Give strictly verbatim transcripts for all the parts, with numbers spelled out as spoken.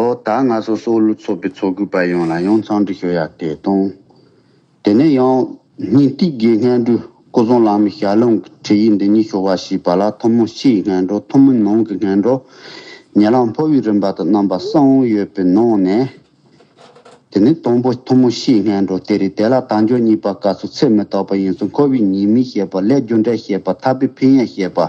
ཨོ་ད་ང་ཚོ་སོག་ལུ་ཚོགས་པའི་ཚོགས་དགོས་པ་ཡོངས་ལ་ཡང་འཚམས་འདྲི་ཞུ་ཡ་དེ་དང་། དེ་ནས་ཡང་སྙིང་ཐིག་གི་སྔོན་འགྲོ་སྐུ་གསུང་བླ་མའི་ཞལ་ལུང་གི་ཁྲིད་ཡིག་འདི་ཉིད་ཞུ་བ་ཞེས་པ་ལ་ཐུན་མོང་ཕྱིའི་སྔོན་འགྲོ། ཐུན་མོང་ནང་གི་སྔོན་འགྲོ། ཉེ་ལམ་འཕོ་བའི་རིམ་པ་དང་རྣམ་པ་གསུམ་ཡོད་པའི་ནང་ནས། དེ་ནས་དང་པོ་ཐུན་མོང་ཕྱིའི་སྔོན་འགྲོ་དེ་རེད། དེ་ལ་དལ་འབྱོར་གཉིས་པ་སྐབས་སུ་ཚེ་མི་རྟག་པ་ཡིན་ཙང་འཁོར་བའི་ཉེས་དམིགས་བཤད་པ། ལས་རྒྱུ་འབྲས་བཤད་པ། ཐར་པའི་ཕན་ཡོན་བཤད་པ།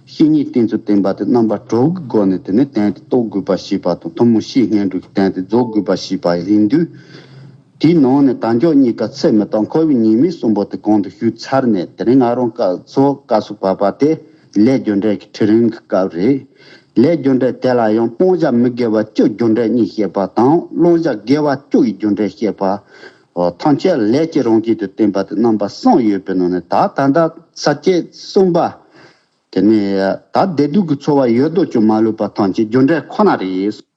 བཤེས་གཉེན་བསྟེན་ཚུལ་བསྟན་པ་དེ་རྣམ་པ་དྲུག་གི་སྒོ་ནས་དེ་ནས་དོན་དེ་རྟོགས་དགོས་པ་ཞེས་པ་དང་། ཐུན་མོང་ཕྱིའི་སྔོན་འགྲོ་གི་དོན་དེ་རྫོགས་དགོས་པ་ཞེས་པ་ཡིན་དུས། དེའི་ནང་ནས་དལ་འབྱོར་གཉིས་ཀ་ཚེ་མི་རྟག་འཁོར་བའི་ཉེས་དམིགས་གསུམ་པོ་དེ་གོང་དུ་ཞུས་ཚར་ནས། དེ་ནས་ང་རང་སྐབས་ཚོགས་སྐབས་སུ་བབ་པ་དེ་ལས་རྒྱུ་འབྲས་ཀྱི་ཁྲིད་རིམ་གྱི་སྐབས་རེད། ལས་རྒྱུ་འབྲས་དེ་ལ་ཡང་སྤང་བྱ་མི་དགེ་བ་བཅུ་རྒྱུ་འབྲས་གཉིས་བཤད་པ་དང་། བླང་བྱ་དགེ་བ་བཅུ་ཡི་རྒྱུ་འབྲས་བཤད་པ། འོ་ཐམས་ཅད་ལས་ཀྱི་རང་བཞིན་དུ་བསྟན་པ་དེ་རྣམ་པ་གསུམ་ཡོད་པའི་ནང་ནས། ད་ད་ལྟ་ས་བཅད་གསུམ་པ། དེ་ནས་ད་བདེ་སྡུག་གི་ཚོར་བ་ཡོད་དོ་ཅོག་མ་ལུས་པ་ཐམས་ཅད་རྒྱུ་འབྲས་ཁོ་ན་རེད།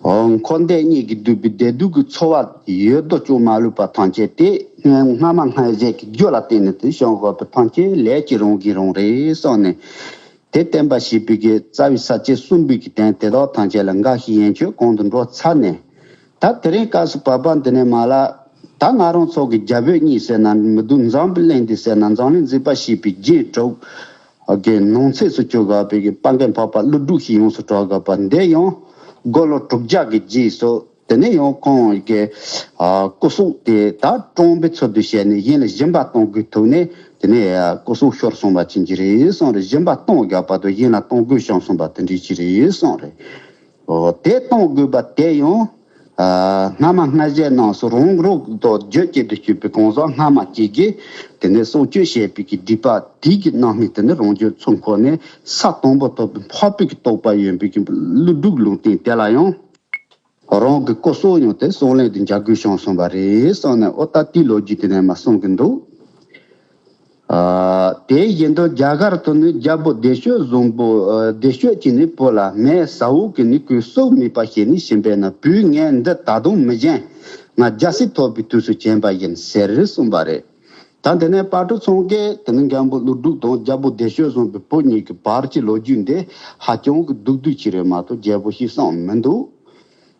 འོ་འཁོར་འདས་གཉིས་ཀྱིས་བསྡུས་པའི་བདེ་སྡུག་གི་ཚོར་བ་ཡོད་དོ་ཅོག་མ་ལུས་པ་ཐམས་ཅད་དེ་སྔ་སྔ་མ་སྔ་ཕྱི་གི་རྒྱུ་ལ་བརྟེན་ནས་དེ་བྱུང་དགོས་པ་ཐམས་ཅད་ལས་ཀྱི་རང་བཞིན་རང་རེད་གསུངས་ནས། དེ་བསྟན་པ་ཞེས་པའི་གི་རྩ་བའི་ས་བཅད་གསུམ་པའི་གི་དོན་དེ་དག་ཐམས་ཅད་ལ་འགའ་ཞིག་ཡན་ཆོད་གོང་དུ་འགྲོ་ཚར་ནས། ད་དེ་རིང་སྐབས་སུ་བབ་པ་འདི་ནས་མ་ལ། ད་ང་རང་ཚོ་གི་རྒྱ་བོད་གཉིས་ཟེར་ན་མི་འདུག་འཛམ་བུ་གླིང་འདི་ཟེར་ན་འཛམ་གླིང་མཛེས་པ་ཞེས་པའི་རྒྱན་དྲུག་གི་ནང་ཚན་སུ་གྱུར་དགོས་པའི་གི་དཔལ་ལྡན་འཕགས་པ་ཀླུ་སྒྲུབ་ཞིག་ཡོངས་སུ་གྲགས་དགོས་པ་འདི་ཡང་དགུང་ལོ་དྲུག་བརྒྱ་གི་རྗེས་སུ། དེ་ནས་ཡང་ཁོང་གི་སྐུ་སྲོག་དེ་ད་བཀྲོངས་པའི་ཚུལ་དུ་བྱས་ནས་གཞན་ལ་སྦྱིན་པ་གཏོང་དགོས་ཐུག་ནས། དེ་ནས་སྐུ་སྲོག་ཤོར་སོང་བ་ཅན་གྱི་རེད་གསུངས་རེད། སྦྱིན་པ་གཏོང་དགོས་པ་དང་གཞན་ལ་གཏོང་དགོས་བྱུང་སོང་བ་དེ་འདྲ་ཅིག་རེད་གསུངས་རེད། འོ་དེ་གཏོང་དགོས་པ་དེ་ཡང་། ཨ་སྔ་མ་སྔ་ཕྱིའི་ནང་སུ་རང་རང་དང་རྒྱུད་གཅིག་ཏུ་གྱུར་པའི་གང་ཟག་སྔ་མ་གཅིག་གིས་དེ་ནས་གསོག་སྤྱོད་བྱས་པའི་གི་སྒྲིབ་པ་དེ་གི་རྣམ་སྨིན་དེ་ནི་རང་རྒྱུད་ཚུར་འཁོར་ནས་ས་དང་པོ་ཐོབ་པའི་འཕགས་པའི་གི་རྟོགས་པ་ཡོད་པའི་གི་ཀླུ་སྒྲུབ་ལུང་བསྟན་དེ་ལ་ཡང་། རང་གི་སྐུ་སྲོག་ཡང་དེ་གསོག་ལེན་དུ་འཇལ་དགོས་བྱུང་སོང་བ་རེད་གསུངས་ནས། ཨོ་ད་དེའི་ལོ་རྒྱུས་དེ་ནས་མར་གསུང་གི་འདུག་ཨ་དེ་བཞིན་དུ་རྒྱ་གར་དུ་ནི་རྒྱལ་པོ་བདེ་སྤྱོད་བཟང་པོ། ཨ་བདེ་སྤྱོད་ཀྱིས་ནི་བུ་ལ། མའི་ཟ་འོག་གི་ནི་གོས་སྲོག་མེད་པ་བྱས་ནས་ཕྱིན་པས་ན། བུས་ངས་འདི་ད་དུང་མི་བྱིན། ང་རྒྱལ་སྲས་ཐོབ་པའི་དུས་སུ་བྱིན་པ་ཡིན་ཟེར་གསུངས་པ་རེད། ད་དེ་ནས་དཔལ་སྤྲུལ་ཚང་གིས་དེ་ནི་མགོན་པོ་ཀླུ་སྒྲུབ་དང་རྒྱལ་པོ་བདེ་སྤྱོད་བཟང་པོའི་བུ་གཉིས་ཀྱི་བར་གྱི་ལོ་རྒྱུས་འདི་ཧ་ཅང་གི་སྡུག་སྡུག་ཅིག་རེད་མ་གཏོགས་རྒྱས་པོ་ཞིག་གསུངས་མི་འདུག་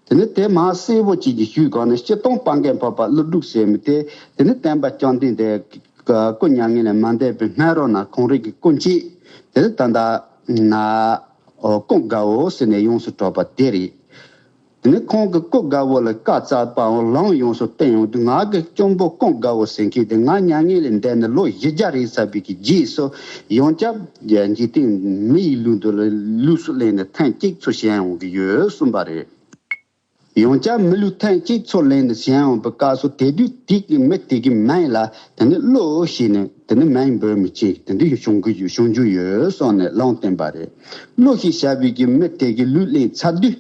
དེ་ནི་དེ་མ་གསལ་པོ་ཅིག་གི་ཞུས་གོང་ནས། སྤྱིར་བཏང་དཔལ་མགོན་འཕགས་པ་ཀླུ་སྒྲུབ་ཟེར་མི་དེ་དེ་ནི་སྟོན་པ་བཅོམ་ལྡན་འདས་སྐུ་མྱ་ངན་ལས་མ་འདས་པའི་སྔ་རོལ་ན་ཁོང་རང་གི་སྐུ་མཆེད་དེ་ནི་ད་ལྟ་ན་ཀུན་དགའ་བོ་ཟེར་ནས་ཡོངས་སུ་གྲགས་པ་དེ་རེད། དེ་ནི་ཁོང་གི་སྐུ་དགའ་བོ་ལ་བཀའ་སྩལ་པའང་ལམ་ཡོངས་སུ་བསྟན་ཡོང་དུས། ང་གི་གཅུང་པོ་ཀུན་དགའ་བོ་ཟེར་མཁན་དེ་ང་མྱ་ངན་ལས་འདས་ནས་ལོ་བཞི་བརྒྱ་རེད་ཚར་བའི་གི་རྗེས་སུ་ཡང་བསྐྱར་འཇིག་རྟེན་མི་ཡི་ལུས་འདི་ལ་ལུས་སུ་ལེན་ནས་ཐེངས་གཅིག་ཚུར་བྱོན་ཡོང་གི་ཡོད་གསུངས་པ་རེད། ཡང་བསྐྱར་མི་ལུས་ཐེངས་གཅིག་ཚུར་ལེན་ནས་བྱོན་ཡོང་བའི་སྐབས་སུ། དེ་དུས་དེ་གི་མི་དེ་གི་མིང་ལ་དེ་ནི་ཀླུ་ཞེས་ནས་དེ་ནི་མིང་འབོད་མི་བྱེད་དེ་འདྲ་བྱུང་གི་ཡོད་བྱུང་རྒྱུ་ཡོད་གསུངས་ནས་ལམ་བསྟན་པ་རེད། ཀླུ་ཞེས་བྱ་བའི་གི་མི་དེ་གི་ལུས་ལེན་ཚར་དུས།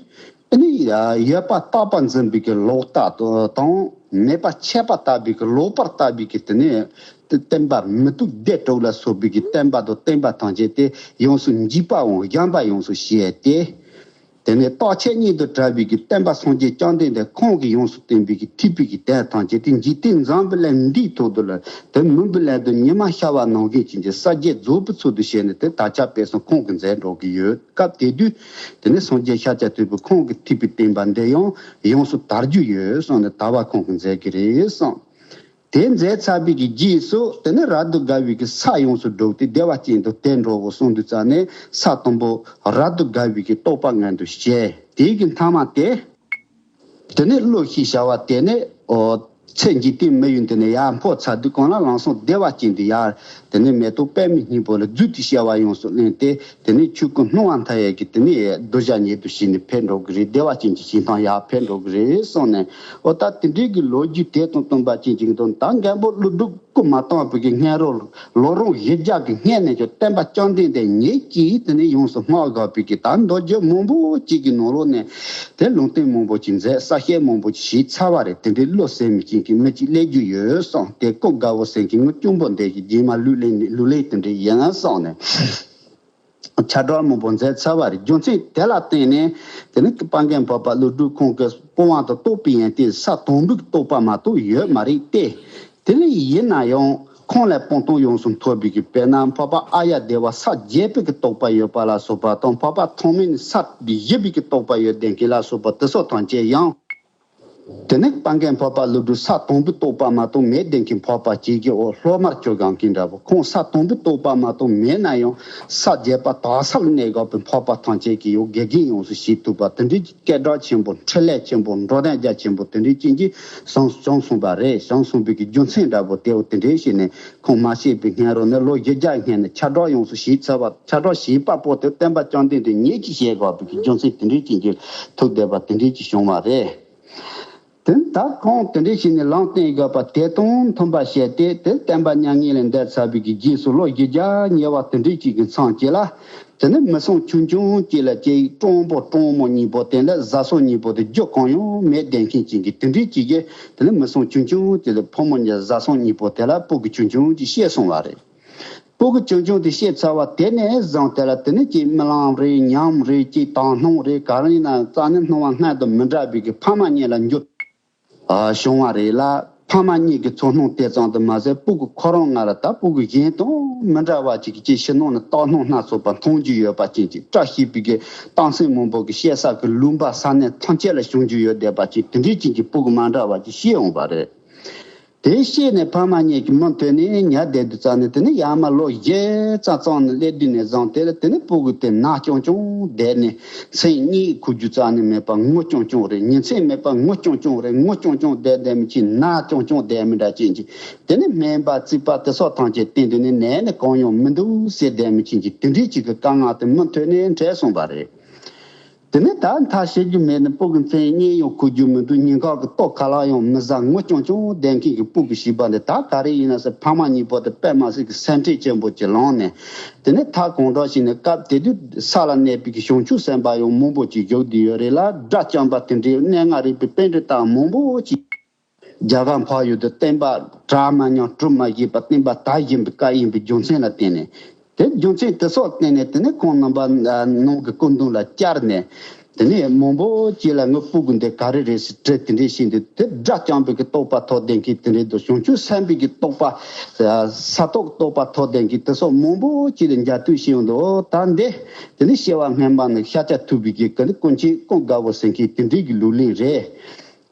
ཨ་ནི་ཡ་ཡོད་པ་རྟག་པར་འཛིན་པའི་གི་ལོག་ལྟ་དང་། མེད་པ་ཆད་པ་ལྟ་བུའི་གི་ལོག་པར་ལྟ་བུའི་གི་དེ་ནས་བསྟན་པ་མི་སྡུག་སྡེ་དྲུག་ལ་སོགས་པའི་གི་བསྟན་པ་དང་བསྟན་པ་ཐམས་ཅད་དེ་ཡོངས་སུ་འཇིག་པའམ་བཤན་པ་ཡོངས་སུ་བྱས་ཏེ། དེ་ནས་རྟག་ཆད་གཉིས་དང་བྲལ་བའི་གི་བསྟན་པ་སངས་རྒྱས་བཅོམ་ལྡན་འདས་ཁོང་གིས་ཡོངས་སུ་བསྟན་པའི་གི་ཐེག་པའི་གི་དོན་ཐམས་ཅད་དེ་འཇིག་རྟེན་འཛམ་བུ་གླིང་འདིའི་ཐོག་ཏུ་ལ་དེ་མུན་པའི་ཀླད་དུ་ཉི་མ་ཤར་བ་ནང་བཞིན་ཅན་གྱི་གསལ་བྱེད་རྫོགས་པའི་ཚུལ་དུ་བྱས་ནས་དེ་དར་ཁྱབ་སྤེལ་གསུམ་ཁོང་གིས་མཛད་འགྲོ་གི་ཡོད། སྐབས་དེ་དུས་དེ་ནས་སངས་རྒྱས་ཤཱཀྱ་ཐུབ་པས་ཁོང་གི་ཐེག་པའི་བསྟན་པ་འདི་ཡང་ཡོངས་སུ་དར་རྒྱུ་ཡོད་གསུངས་ནས་དར་བ་ཁོང་གིས་མཛད་ཀྱི་རེད་གསུངས། དེ་མཛད་ཚར་བའི་གི་རྗེས་སུ་དེ་ནས་རབ་ཏུ་དགའ་བའི་གི་ས་ཡོངས་སུ་བསྒྲུབས་ཏེ་བདེ་བ་ཅན་དུ་དེ་འགྲོ་དགོས་གསུངས་དུས་ཙ་ནས། ས་དང་པོ་རབ་ཏུ་དགའ་བའི་གི་རྟོགས་པ་མངོན་དུ་བྱས། དེའི་གི་མཐའ་མ་དེ། དེ་ནས་ཀླུ་ཞེས་བྱ་བ་དེ་ནི་ཨོ་ཚེ་འཇིག་རྟེན་མི་ཡུལ་འདི་ནས་ཡར་འཕོ་ཚར་དུས་གང་ལ་ལམ་སང་བདེ་བ་ཅན་དུ་ཡར་དེ་ནས་མེ་ཏོག་པདྨའི་སྙིང་པོ་ལ་བརྫུས་ཏེ་སྐྱེ་བ་ཡོངས་སུ་ལེན་ཏེ། དེ་ནས་ཆོས་སྐུ་སྣང་བ་མཐའ་ཡས་ཀྱི་དེ་ནས་གདུལ་བྱ་ཉིད་དུ་བྱས་ནས་ཕེབས་འགྲོ་གི་རེད། བདེ་བ་ཅན་གྱི་ཞིང་ཐང་ཡར་ཕེབས་འགྲོ་གི་རེད་གསུངས་ནས། ཨོ་ད་དེ་འདྲའི་གི་ལོ་རྒྱུས་དེ་དང་བསྟུན་པ་ཅན་ཅིག་འདུག་ད་མགོན་པོ་ཀླུ་སྒྲུབ་སྐུ་མ་བལྟམས་པའི་གི་སྔ་རོལ་ལོ་རིམ་བཞི་བརྒྱ་གི་སྔོན་ནས་ཀྱང་སྟོན་པ་བཅོམ་ལྡན་འདས་ཉིད་ཀྱིས་དེ་ནས་ཡོངས་སུ་བསྔགས་དགོས་པའི་གི་ད་མདོ་རྒྱུད་མང་པོ་ཅིག་གི་ནང་ལོགས་ནས་དེ་ལུང་བསྟན་མང་པོ་ཅིག་མཛད། གསལ་བཤད་མང་པོ་ཅིག་བྱས་ཚར་བ་རེད། དེ་འདྲའི་ཀླུ་ཟེར་མི་ཅན་གྱི་མི་ཅིག་སླེབས་རྒྱུ་ཡོད་གསུངས་ཏེ། ཀུན་དགའ་བོ་ཟེར་མཁན་ངའི་གཅུང་པོ་འདི་གིས་རྗེས་མ་ལུས་ལེན་ལུས་ལེན་དེ་འདྲ་ཡིན་གསུངས་ནས། ཁྱབ་བསྒྲགས་མང་པོ་མཛད་ཚར་བ་རེད། རྒྱུ་མཚན་དེ་ལ་བརྟེན་ནས་དེ་ནི་དཔལ་མགོན་འཕགས་པ་ཀླུ་སྒྲུབ་ཁོང་གི་སྤོབས་དབང་དང་རྟོགས་པའི་ཡོན་ཏན་ས་དང་པོའི་རྟོགས་པ་མ་གཏོགས་ཡོད་མ་རེད་དེ། དེ་ནི་ཡིན་ན་ཡང་ ཁོང་ལ་སྤངས་རྟོགས་ཡོངས་སུ་ཐོབ་པའི་གི་དཔེར་ན་འཕགས་པ་ཨཱརྱ་དེ་བ་ས་བརྒྱད་པའི་གི་རྟོགས་པ་ཡོད་པ་ལ་སོགས་པ་དང་། འཕགས་པ་ཐོགས་མེད་ནི་ས་བཞི་པའི་གི་རྟོགས་པ་ཡོད་ལྡན་མཁན་ལ་སོགས་པ་དེ་སོགས་ཐམས་ཅད་ཡང་། དེ་ནས་སྤང་མཁན་འཕགས་པ་ཀླུ་སྒྲུབ་ས་དང་པོའི་རྟོགས་པ་མ་གཏོགས་མེད་ལྡན་མཁན་འཕགས་པ་གཅིག་གི་འོག་སློབ་མར་གྱུར་གང་མཁན་འདྲ་པོ། ཁོང་ས་དང་པོའི་རྟོགས་པ་མ་གཏོགས་མེད་ན་ཡང་ས་བརྒྱད་པ་དག་ས་ལ་གནས་དགོས་པའི་འཕགས་པ་ཐམས་ཅད་ཀྱི་ཡང་དགེ་རྒན་ཡོངས་སུ་བྱེད་ཐུབ་པ་དེ་འདྲའི་སྐད་གྲགས་ཆེན་པོ། འཕྲིན་ལས་ཆེན་པོ། འགྲོ་དོན་རྒྱ་ཆེན་པོ་དེ་འདྲའི་ཅན་གྱི་བྱུང་བྱུང་སོང་བ་རེད། བྱུང་སོང་བའི་གི་རྒྱུ་མཚན་འདྲ་པོ་དེའོ་དེ་འདྲའི་བྱས་ནས་ཁོང་མ་གཤེགས་པའི་སྔན་རོ་ནས་ལོ་བཞི་བརྒྱ་སྔན་ནས་ཁྱབ་བསྒྲགས་ཡོངས་སུ་བྱས་ཚར་བ། ཁྱབ་བསྒྲགས་བྱས་པ་པོ་དེ་སྟོན་པ་བཅོམ་ལྡན་འདས་ཉིད་ཀྱིས་བཤད་དགོས་པའི་གི་རྒྱུ་མཚན་དེ་འདྲའི་ཅན་གྱི་ཐུག་བསྡད་པ་དེ་འདྲའི་ཅིག་བྱུང་བ་རེད། དེ་ནས་ད་ཁོང་དེ་འདྲའི་བྱས་ནས་ལམ་སྟོན་དགོས་པ་དེ་དང་མཐུན་པ་བྱས་ཏེ། དེ་སྟོན་པ་མྱ་ངན་ལས་འདས་ཚར་བའི་གི་རྗེས་སུ་ལོ་བཞི་བརྒྱ་ཉེ་བ་དེ་འདྲའི་ཅིག་གི་མཚམས་ཅིག་ལ། དེ་ནས་མི་སྲུང་ཆུང་ཆུང་ཅིག་ལ་ཅིག་སྤྲང་པོ་སྤྲང་མོ་གཉིས་པོ་དེ་ལ་བཟའ་ཚང་གཉིས་པོ་དེ་རྒྱུ་གང་ཡང་མེད་བསྡད་མཁན་ཅིག་གི་དེ་འདྲའི་ཅིག་གི། དེ་ནས་མི་སྲུང་ཆུང་ཆུང་ཅིག་ལ་ཕོ་མོ་གཉིས་བཟའ་ཚང་གཉིས་པོ་དེ་ལ་སྤུ་གུ་ཆུང་ཆུང་ཅིག་སྐྱེས་སོང་བ་རེད། སྤུ་གུ་ཆུང་ཆུང་དེ་སྐྱེས་ཚར་བ་དེ་ནས་བཟུང་དེ་ལ་དེ་ནས་ཅིག་རྨི་ལམ་རེད། ཉམས་རེད། ཅིག་དྭངས་སྣང་རེད། ག་རེ་ཡིན་ན་རྩ་ནས་སྣང་བ་སྔར་དང་མི་འདྲ་བའི་གི་ཕ་མ་གཉིས་ལ་འགྱུར། ཨ། བྱུང་བ་རེད་ལ། ཕ་མ་གཉིས་ཀྱི་ཚོར་སྣང་དེ་ཙམ་དུ་མ་ཟད་སྤུ་གུ་ཁོ་རང་ང་ལ་ད་སྤུ་གུ་གཞན་དང་མི་འདྲ་བ་ཅིག་གི་ཅིག་ཕྱི་ནང་ནས་རྟགས་སྣང་སྣ་ཚོགས་པ་མཐོང་རྒྱུ་ཡོད་པ་ཅན་ཅིག། བཀྲ་ཤིས་པའི་གི་རྟགས་མཚན་མང་པོ་གི་སྐྱེ་ས་གི་ལུང་པ་ས་གནས་ཐམས་ཅད་ལ་བྱུང་རྒྱུ་ཡོད་བསྡད་པ་ཅིག། དེ་འདྲའི་ཅན་གྱི་སྤུ་གུ་མ་འདྲ་བ་ཅིག་སྐྱེས་འོང་བ་རེད། དེ་སྐྱེས་ནས་ཕ་མ་གཉིས་ཀྱི་མུ་མཐུད་ནས་ཉལ་བསྡད་དུས་ཙམ་ནས། དེ་ནས་ཡར་མར་ལོ་བཞི་ཙམ་ཙམ་ནས་སླེབས་དུས་ནས་བཟུང་དེ་ལ་དེ་ནས་སྤུ་གུ་དེ་ན་རྐྱང་རྐྱང་བསྡད་ནས། མཚན་གཉིད་ཁུག་རྒྱུ་རྩ་ནས་མེད་པ་ངུ་རྐྱང་རྐྱང་རེད། ཉིན་མཚན་མེད་པ་ངུ་རྐྱང་རྐྱང་རེད། ངུ་རྐྱང་རྐྱང་བསྡད་བསྡད་མི་ཅིག། ན་རྐྱང་རྐྱང་བསྡད་མི་འདྲ་ཅན་ཅིག། དེ་ནས་སྨན་པ་རྩིས་པ་དེ་སོགས་ཐམས་ཅད་བསྟེན་དུས་ནས་ནད་ནི་གང་ཡང་མི་འདུག་ཟེར་བསྡད་མི་ཅན་ཅིག། དེ་འདྲའི་ཅིག་གི་དཀའ་ངལ་དེ་མུ་མཐུད་ནས་འཕྲད་སོང་བ་རེད། དེ་ནས་ད་མཐར་ཕྱིན་རྒྱུ་མེད་ནས་སྤུ་གུ་མཚན་གཉིད་ཡང་ཁུག་རྒྱུ་མི་འདུག། ཉིན་གང་གི་ལྟོ་ཁ་ལག་ཡང་མི་ཟ། ངུ་རྐྱང་རྐྱང་བསྡད་མཁན་གྱི་སྤུ་གུ་བྱིས་པ་འདི་ད་ག་རེ་ཡིན་ན་ཟེར། ཕ་མ་གཉིས་པོ་དེ་དཔེ་མ་སྲིད་ཀྱི་སེམས་ཁྲལ་ཆེན་པོ་ཅིག་ལངས་ནས། དེ་ནས་ཐག་གང་འདྲ་ཞིག་ནས། སྐབས་དེ་དུས་ས་ལ་གནས་པའི་གི་བྱང་ཆུབ་སེམས་དཔའ་ཡང་མང་པོ་ཅིག་བཞུགས་བསྡད་ཡོད་རེད་ལ། དགྲ་བཅོམ་པ་དེ་འདྲའི་གནས་ལྔ་རིག་པའི་པཎྜི་ཏ་མང་པོ་ཅིག་རྒྱ་གར་འཕགས་ཡུལ་དུ་བསྟན་པ་གྲ་མ་ཉམས་གྲུབ་མ་བཞེས་པར་བསྟན་པ་དར་བཞིན་པའི་སྐབས་ཡིན་པའི་རྒྱུ་མཚན་ལ་བརྟེན་ནས། དེ་རྒྱུ་མཚན་དེ་སོགས་བརྟེན་ནས། དེ་ནས་ཁོང་རྣམ་པ་ནང་གི་སྐུ་མདུན་ལ་བཅར་ནས། དེ་ནས་མང་པོ་ཅིག་ལ་ངའི་སྤུ་གུ་འདི་ག་རེ་རེད་ཟེར་དྲིས། དེ་འདྲས་བྱས་འདུག། དེ་དགྲ་བཅོམ་པའི་གི་རྟོགས་པ་ཐོབ་བསྡད་མཁན་དེ་འདྲས་འདུག། བྱང་ཆུབ་སེམས་དཔའི་གི་རྟོགས་པ་ས་ཐོབ་རྟོགས་པ་ཐོབ་བསྡད་མཁན་དེ་སོགས་མང་པོ་ཅིག་ལ་མཇལ་དུས་བྱས་འདུག། ད་འདི་དེ་ནས་སྐྱེ་བ་སྔོན་མ་ནས་ཤཱཀྱ་ཐུབ་པའི་གི་ཀུན་མཁྱེན་ཀུན་དགའ་བོ་ཟེར་མཁན་དེ་འདྲས་ཀྱི་ལུགས་ལེན་རེད།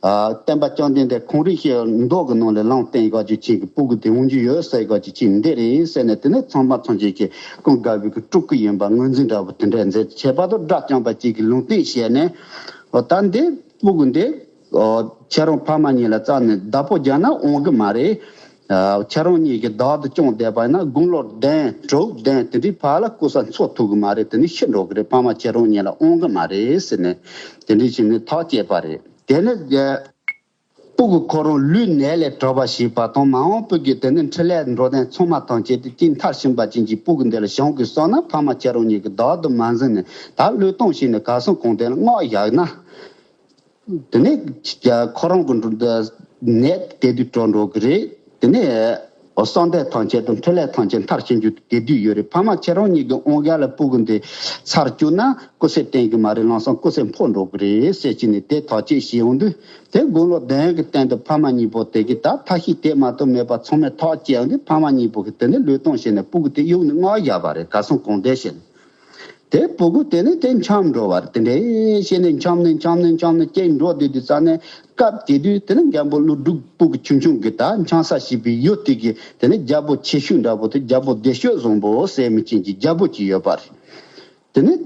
ཨ། སྟོན་པ་བཅོམ་ལྡན་འདས་ཁོང་རང་གི་མདོ་གི་ནང་ལ་ལམ་སྟོན་ག་ཅིག་བྱེད་ཀྱི། སྤུ་གུ་དེ་འོང་རྒྱུ་ཡོད་ཟེར་ག་ཅིག་བྱེད་འདི་རེད་ཟེར་ནས། དེ་ནས་ཚང་མ་ཚང་ཅིག་གིས་ཀུན་དགའ་བོའི་གི་སྤྲུལ་སྐུ་ཡིན་པ་ངོས་འཛིན་འདྲ་པོ་དེ་འདྲ་མཛད། ཁྱད་པར་དུ་དགྲ་བཅོམ་པ་གཅིག་གིས་ལུང་བསྟན་བྱས་ནས། འོ་ད་འདི་སྤུ་གུ་འདི། ཨོ། ཁྱེད་རང་ཕ་མ་གཉིས་ལ་རྩ་ནས་བདག་པོ་རྒྱག་ན་འོང་གི་མ་རེད། ཨ། ཁྱེད་རང་གཉིས་ཀྱིས་བདག་ཏུ་བཅོམ་བསྡད་པ་ཡིན་ན། དགུང་ལོ་བདུན་དྲུག་བདུན་དེ་འདྲའི་བར་ལ་སྐུ་ས་འཚོ་ཐུབ་གི་མ་རེད། དེ་ནས་ཤི་འགྲོ་གི་རེད། ཕ་མ་ཁྱེད་རང་གཉིས་ལ་འོང་གི་མ་རེད་ཟེར་ནས། དེ་འདྲའི་བྱས་ནས་ཐག་བཅད་པ་རེད། དེ་ནས་རྒྱ། སྤུ་གུ་ཁོ་རང་ལུས་ནད་ལས་གྲོལ་བ་ཞིག་པ་དང་། མ་འོངས་པའི་གི་དེ་ནས་འཕྲིན་ལས་འགྲོ་དོན་ཚང་མ་ཐམས་ཅད་དེ་ཅིག་མཐར་ཕྱིན་པ་ཅན་གྱི་སྤུ་གུ་འདི་ལ་བྱུང་དགོས་བསམ་ན། ཕ་མ་ཁྱེད་རང་གཉིས་ཀྱིས་བདག་ཏུ་མ་འཛིན་ནས། ད་བློས་གཏོང་བྱས་ནས་གར་སོང་གོང་དེ་ལ་མངགས་བཞག་ན། དེ་ནས་ཁོ་རང་གི་འགྲོ་ནད་དེ་དུས་གྲོལ་འགྲོ་གི་རེད། དེ་ནས་གསང་འདུས་ཐམས་ཅད་དང་འཕྲིན་ལས་ཐམས་ཅད་མཐར་ཕྱིན་རྒྱུ་དེ་དུས་ཡོད་རེད། ཕ་མ་ཁྱེད་རང་གཉིས་ཀྱི་དབང་ག་ལ་སྤུ་གུ་འདི་ཚར་བཅུག་ན་སྐུ་ཚེ་བརྟན་གི་མ་རེད། ལམ་སང་སྐུ་ཚེ་འཕོ་འགྲོ་གི་རེད་ཟེར་གྱིས་ནས་དེ་ཐག་བཅད་བྱས་ཡོང་དུས། དེ་དགུང་ལོ་བདུན་གི་སྟེང་དུ་ཕ་མ་གཉིས་པོ་དེ་གིས་ད་ཐབས་ཤེས་དེ་མ་གཏོགས་མེད་པ་ཚང་མས་ཐག་བཅད་ཡོང་དུས། ཕ་མ་གཉིས་པོ་གིས་དེ་ནས་བློས་གཏོང་བྱས་ནས་སྤུ་གུ་དེ་གཡུགས་ནས་མངགས་བཞག་པ་རེད། གར་སོང་གོང་དེ་བྱས་ནས། དེ་སྤུ་གུ་དེ་ནས་དེ་འཁྱམས་འགྲོ་བ་རེད། དེ་འདྲས་བྱས་ནས་འཁྱམས་ནས་འཁྱམས་ནས་འཁྱམས་ནས་སྐྱེས་འགྲོ་དུས་དུས་ཙ་ནས། སྐབས་དེ་དུས་དེ་ནས་མགོན་པོ་ཀླུ་སྒྲུབ་སྤུ་གུ་ཆུང་ཆུང་གི་ད་འཁྱམས་ས་བྱས་པའི་ཡུལ་དེ་གི་དེ་ནས་རྒྱལ་པོ་ཆེ་ཤོས་འདྲ་པོ་དེ་རྒྱལ་པོ་བདེ་སྤྱོད་བཟང་པོ་ཟེར་མི་ཅན་གྱི་རྒྱལ་པོ་ཅིག་ཡོད་པ་རེད། དེ་ནས་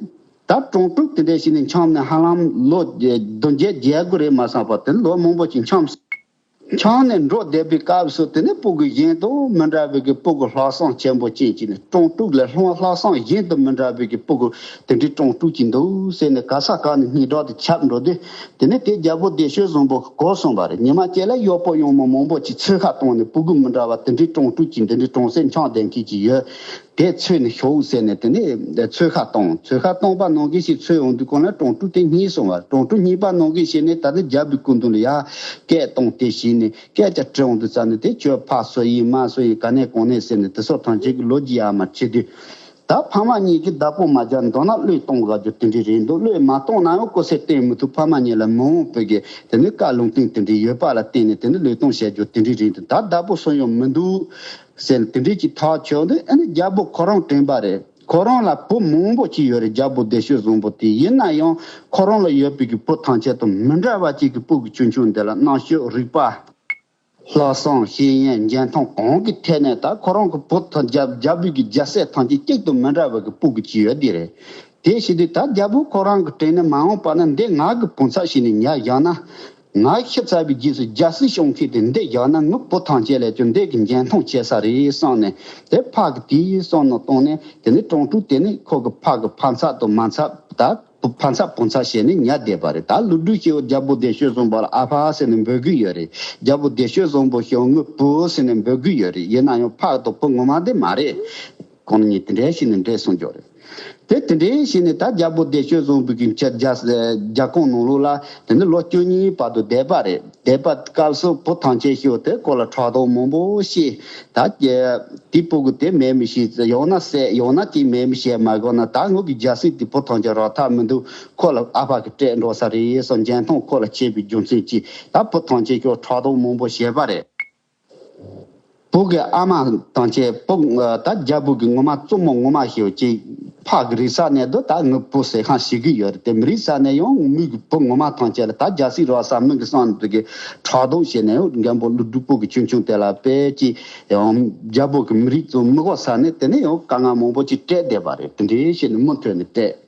ད་གྲོང་དྲུག་དེ་འདྲས་བྱས་ནས་འཁྱམས་ནས་ཧ་ལམ་ལོ་བདུན་བརྒྱད་བརྒྱད་དགུ་རེད་མ་སོང་བར་དེ་ལོ་མང་པོ་ཅིག་འཁྱམས། འཁྱམས་ནས་འགྲོ་བསྡད་པའི་སྐབས་སུ། དེ་ནས་སྤུ་གུ་གཞན་དང་མི་འདྲ་བའི་གི་སྤུ་གུ་ལྷག་བསམ་ཆེན་པོ་ཅན་ཅིག་ནས། གྲོང་དྲུག་ལ་ལྷག་ལྷག་བསམ་གཞན་དང་མི་འདྲ་བའི་གི་སྤུ་གུ་དེ་འདྲའི་གྲོང་དྲུག་ཅིག་འདུག་ཟེར་ནས་ག་ས་ག་ནས་སྙན་གྲགས་དེ་ཁྱབ་འགྲོ་དུས། དེ་ནས་དེ་རྒྱལ་པོ་བདེ་སྤྱོད་བཟང་པོ་གོ་སོང་བ་རེད། ཉི་མ་གཅིག་ལ་གཡོག་པོ་གཡོག་མོ་མང་པོ་ཅིག་འཚོལ་ཁ་བཏང་ནས། སྤུ་གུ་མི་འདྲ་བ་དེ་འདྲའི་གྲོང་དྲུག་ཅིག་འདི་འདྲའི་གྲོང་གསེབ་འཁྱམས་བསྡད་མཁན་ཅིག་ཡོད། དེ་འཚོལ་ནས་ཤོག་ཟེར་ནས། དེ་ནས་འཚོལ་ཁ་བཏང་། འཚོལ་ཁ་བཏང་པ་ནང་བཞིན་བྱས་འཚོལ་ཡོང་དུས་སྒང་ལ་གྲོང་དྲུག་དེ་རྙེད་སོང་བ། གྲོང་དྲུག་རྙེད་པ་ནང་བཞིན་བྱས་ནས་ད་ལྟ་རྒྱལ་པོའི་སྐུ་མདུན་ལ་ཡར་སྐད་བཏང་སྟེ་བྱས་ནས་སྐད་ཆ་དྲི་ཡོང་དུས་ཙ་ནས། དེ་ཁྱོད་ཕ་སུ་ཡིན་མ་སུ་ཡིན་ག་ནས་གང་ནས་ཟེར་ནས་དེ་སོགས་ཐམས་ཅད་ཀྱི་ལོ་རྒྱུས་ཡར་མར་དྲིས་དུས། ད་ ད་ཕ་མ་གཉིས་ཀྱིས་བདག་པོ་མ་བརྒྱབ་མདོར་ན་བློས་གཏོང་དགོས་རྒྱུ་དེ་འདྲ་རེད་འདུག་བློས་མ་གཏོང་ན་ཡང་ཀུ་སེ་བསྟེན་མི་ཐུབ། ཕ་མ་གཉིས་ལ་མི་འོང་བོད་ཀྱི་དེ་ནི་བཀའ་ལུང་བསྟན་དེ་འདྲ་ཡོད་པ་ལ་བརྟེན་ནས་དེ་ནི་བློས་གཏོང་བྱས་རྒྱུ་དེ་འདྲ་རེད་འདུག་ད་བདག་པོ་སུ་ཡང་མི་འདུག་ཟེར་དེ་འདྲ་ཅིག་ཐག་ཆོད་འདུག་ཨ་ནི་རྒྱལ་པོ་ཁོ་རང་དྲན་པ་རེད། ཁོ་རང་ལ་བུ་མང་པོ་ཅིག་ཡོད་རེད། རྒྱལ་པོ་བདེ་སྤྱོད་བཟང་པོ་དེ་ཡིན་ན་ཡང་ཁོ་རང་ལ་ཡོད་པའི་གི་བུ་ཐམས་ཅད་དང་མི་འདྲ་བ་ཅིག་གི་སྤུ་གུ་ཆུང་ཆུང་འདི་ལ་རྣམ་དཔྱོད་རིག་པ། ལྷག་བསམ་ཤེས་ཡོན་འཇོན་ཐང་གང་གི་ཐད་ནས་ད་ཁོ་རང་གི་བུ་དང་རྒྱལ་རྒྱལ་པོའི་གི་རྒྱལ་སྲས་ཐམས་ཅད་གཅིག་ཏུ་མི་འདྲ་བ་གི་སྤུ་གུ་ཅིག་ཡོད་དེ་རེད། དེ་བྱེད་དུས་ད་རྒྱལ་པོ་ཁོ་རང་གི་དྲན་ནས་མ་འོངས་པ་ན་འདི་ང་གི་བུ་ཚབ་བྱས་ནས་ཉར་བཞག་ན། ང་ཤི་ཚར་བའི་རྗེས་སུ་རྒྱལ་སྲིད་སྐྱོང་མཁན་དེ་འདི་བཞག་ན་ངའི་བུ་ཐམས་ཅད་ལས་ཀྱང་འདི་གི་འཇོན་ཐང་ཆེ་ས་རེད་བསམ་ནས་དེ་ཕ་གི་དེའི་བསམ་མནོ་བཏང་ནས་དེ་ནས་ཀྲང་ཀྲུའུ་དེ་ནས་ཁོ་གི་ཕ་གི་ཕ་ཚབ་དང་མ་ཚབ་ད། བུ་ཕ་ཚབ་བུ་ཚབ་བྱས་ནས་ཉར་བསྡད་པ་རེད། ད་ཀླུ་སྒྲུབ་ཞེས་པ་རྒྱལ་པོ་བདེ་སྤྱོད་བཟང་པོ་ལ་ཨ་ཕ་ཟེར་ནས་འབོད་ཀྱི་ཡོད་རེད། རྒྱལ་པོ་བདེ་སྤྱོད་བཟང་པོ་ཞེས་པ་ངའི་བུ་ཟེར་ནས་འབོད་ཀྱི་ཡོད་རེད། ཡིན་ན་ཡང་ཕ་དང་བུ་ངོ་མ་དེ་མ་རེད། ཁོང་གཉིས་དེ་འདྲའི་བྱས་ནས་འདྲེས་སོང་ཀྱོག་རེད། དེ་དེ་འདྲའི་བྱས་ནས་ད་རྒྱལ་པོ་བདེ་སྤྱོད་བཟང་པོ་གི་ཁྱེད་རྒྱ་རྒྱ་ཁོངས་ནང་ལོགས་ལ་དེ་ནི་ལོ་བཅུ་གཉིས་བར་དུ་བསྡད་པ་རེད། བསྡད་པ་སྐབས་སུ་བུ་ཐམས་ཅད་ཤི་བ་དེ་ཁོ་ལ་ཕྲག་དོག་མང་པོ་སྐྱེས། ད་དེ་སྤུ་གུ་དེ་མེད་མི་ཤེས། ཡང་ན་བསད། ཡང་ན་ཅིག་མེད་མི་ཤེས་མ་དགོས་ན་ད་ངོ་གི་རྒྱལ་སྲིད་དེ་བུ་ཐམས་ཅད་རག་ཐབས་མི་འདུག་ཁོ་ལ་ཨ་ཕ་གི་སྤྲད་འགྲོ་ས་རེད་བསམ། འཇོན་ཐང་ཁོ་ལ་ཆེ་བའི་རྒྱུ་མཚན་གྱིས་ད་བུ་ཐམས་ཅད་ཤི་བ་ཕྲག་དོག་མང་པོ་བྱས་པ་རེད། བུ་གི་ཨ་མ་ཐམས་ཅད་བུ་ད་རྒྱལ་པོ་གི་ངོ་མ་བཙུན་མོ་ངོ་མ་ཤི་བ་ཅིག་ཕ་གི་རིག་ས་ནས་དུ་ད་ངའི་བུ་ཟེར་ཁང་ཞིག་གི་ཡོད་རེད། དེ་མི་རིག་ས་ནས་ཡང་མི་གི་བུ་ངོ་མ་ཐམས་ཅད་ལ་ད་རྒྱལ་སྲིད་རག་ས་མི་གི་སང་དུ་གི་ཕྲག་དོག་བྱས་ནས་རྒན་པོ་ཀླུ་སྒྲུབ་སྤུ་གུ་ཆུང་ཆུང་དེ་ལ་དཔེ་ཅིག་ཡང་རྒྱལ་པོ་གི་མི་རིགས་ཚོ་མི་གོ་ས་ནས་དེ་ནས་ཡང་དཀའ་ངལ་མང་པོ་ཅིག་སྤྲད་བསྡད་པ་རེད། དེ་འདྲའི་བྱས་ནས་མུ་མཐུད་ནས་སྤྲད།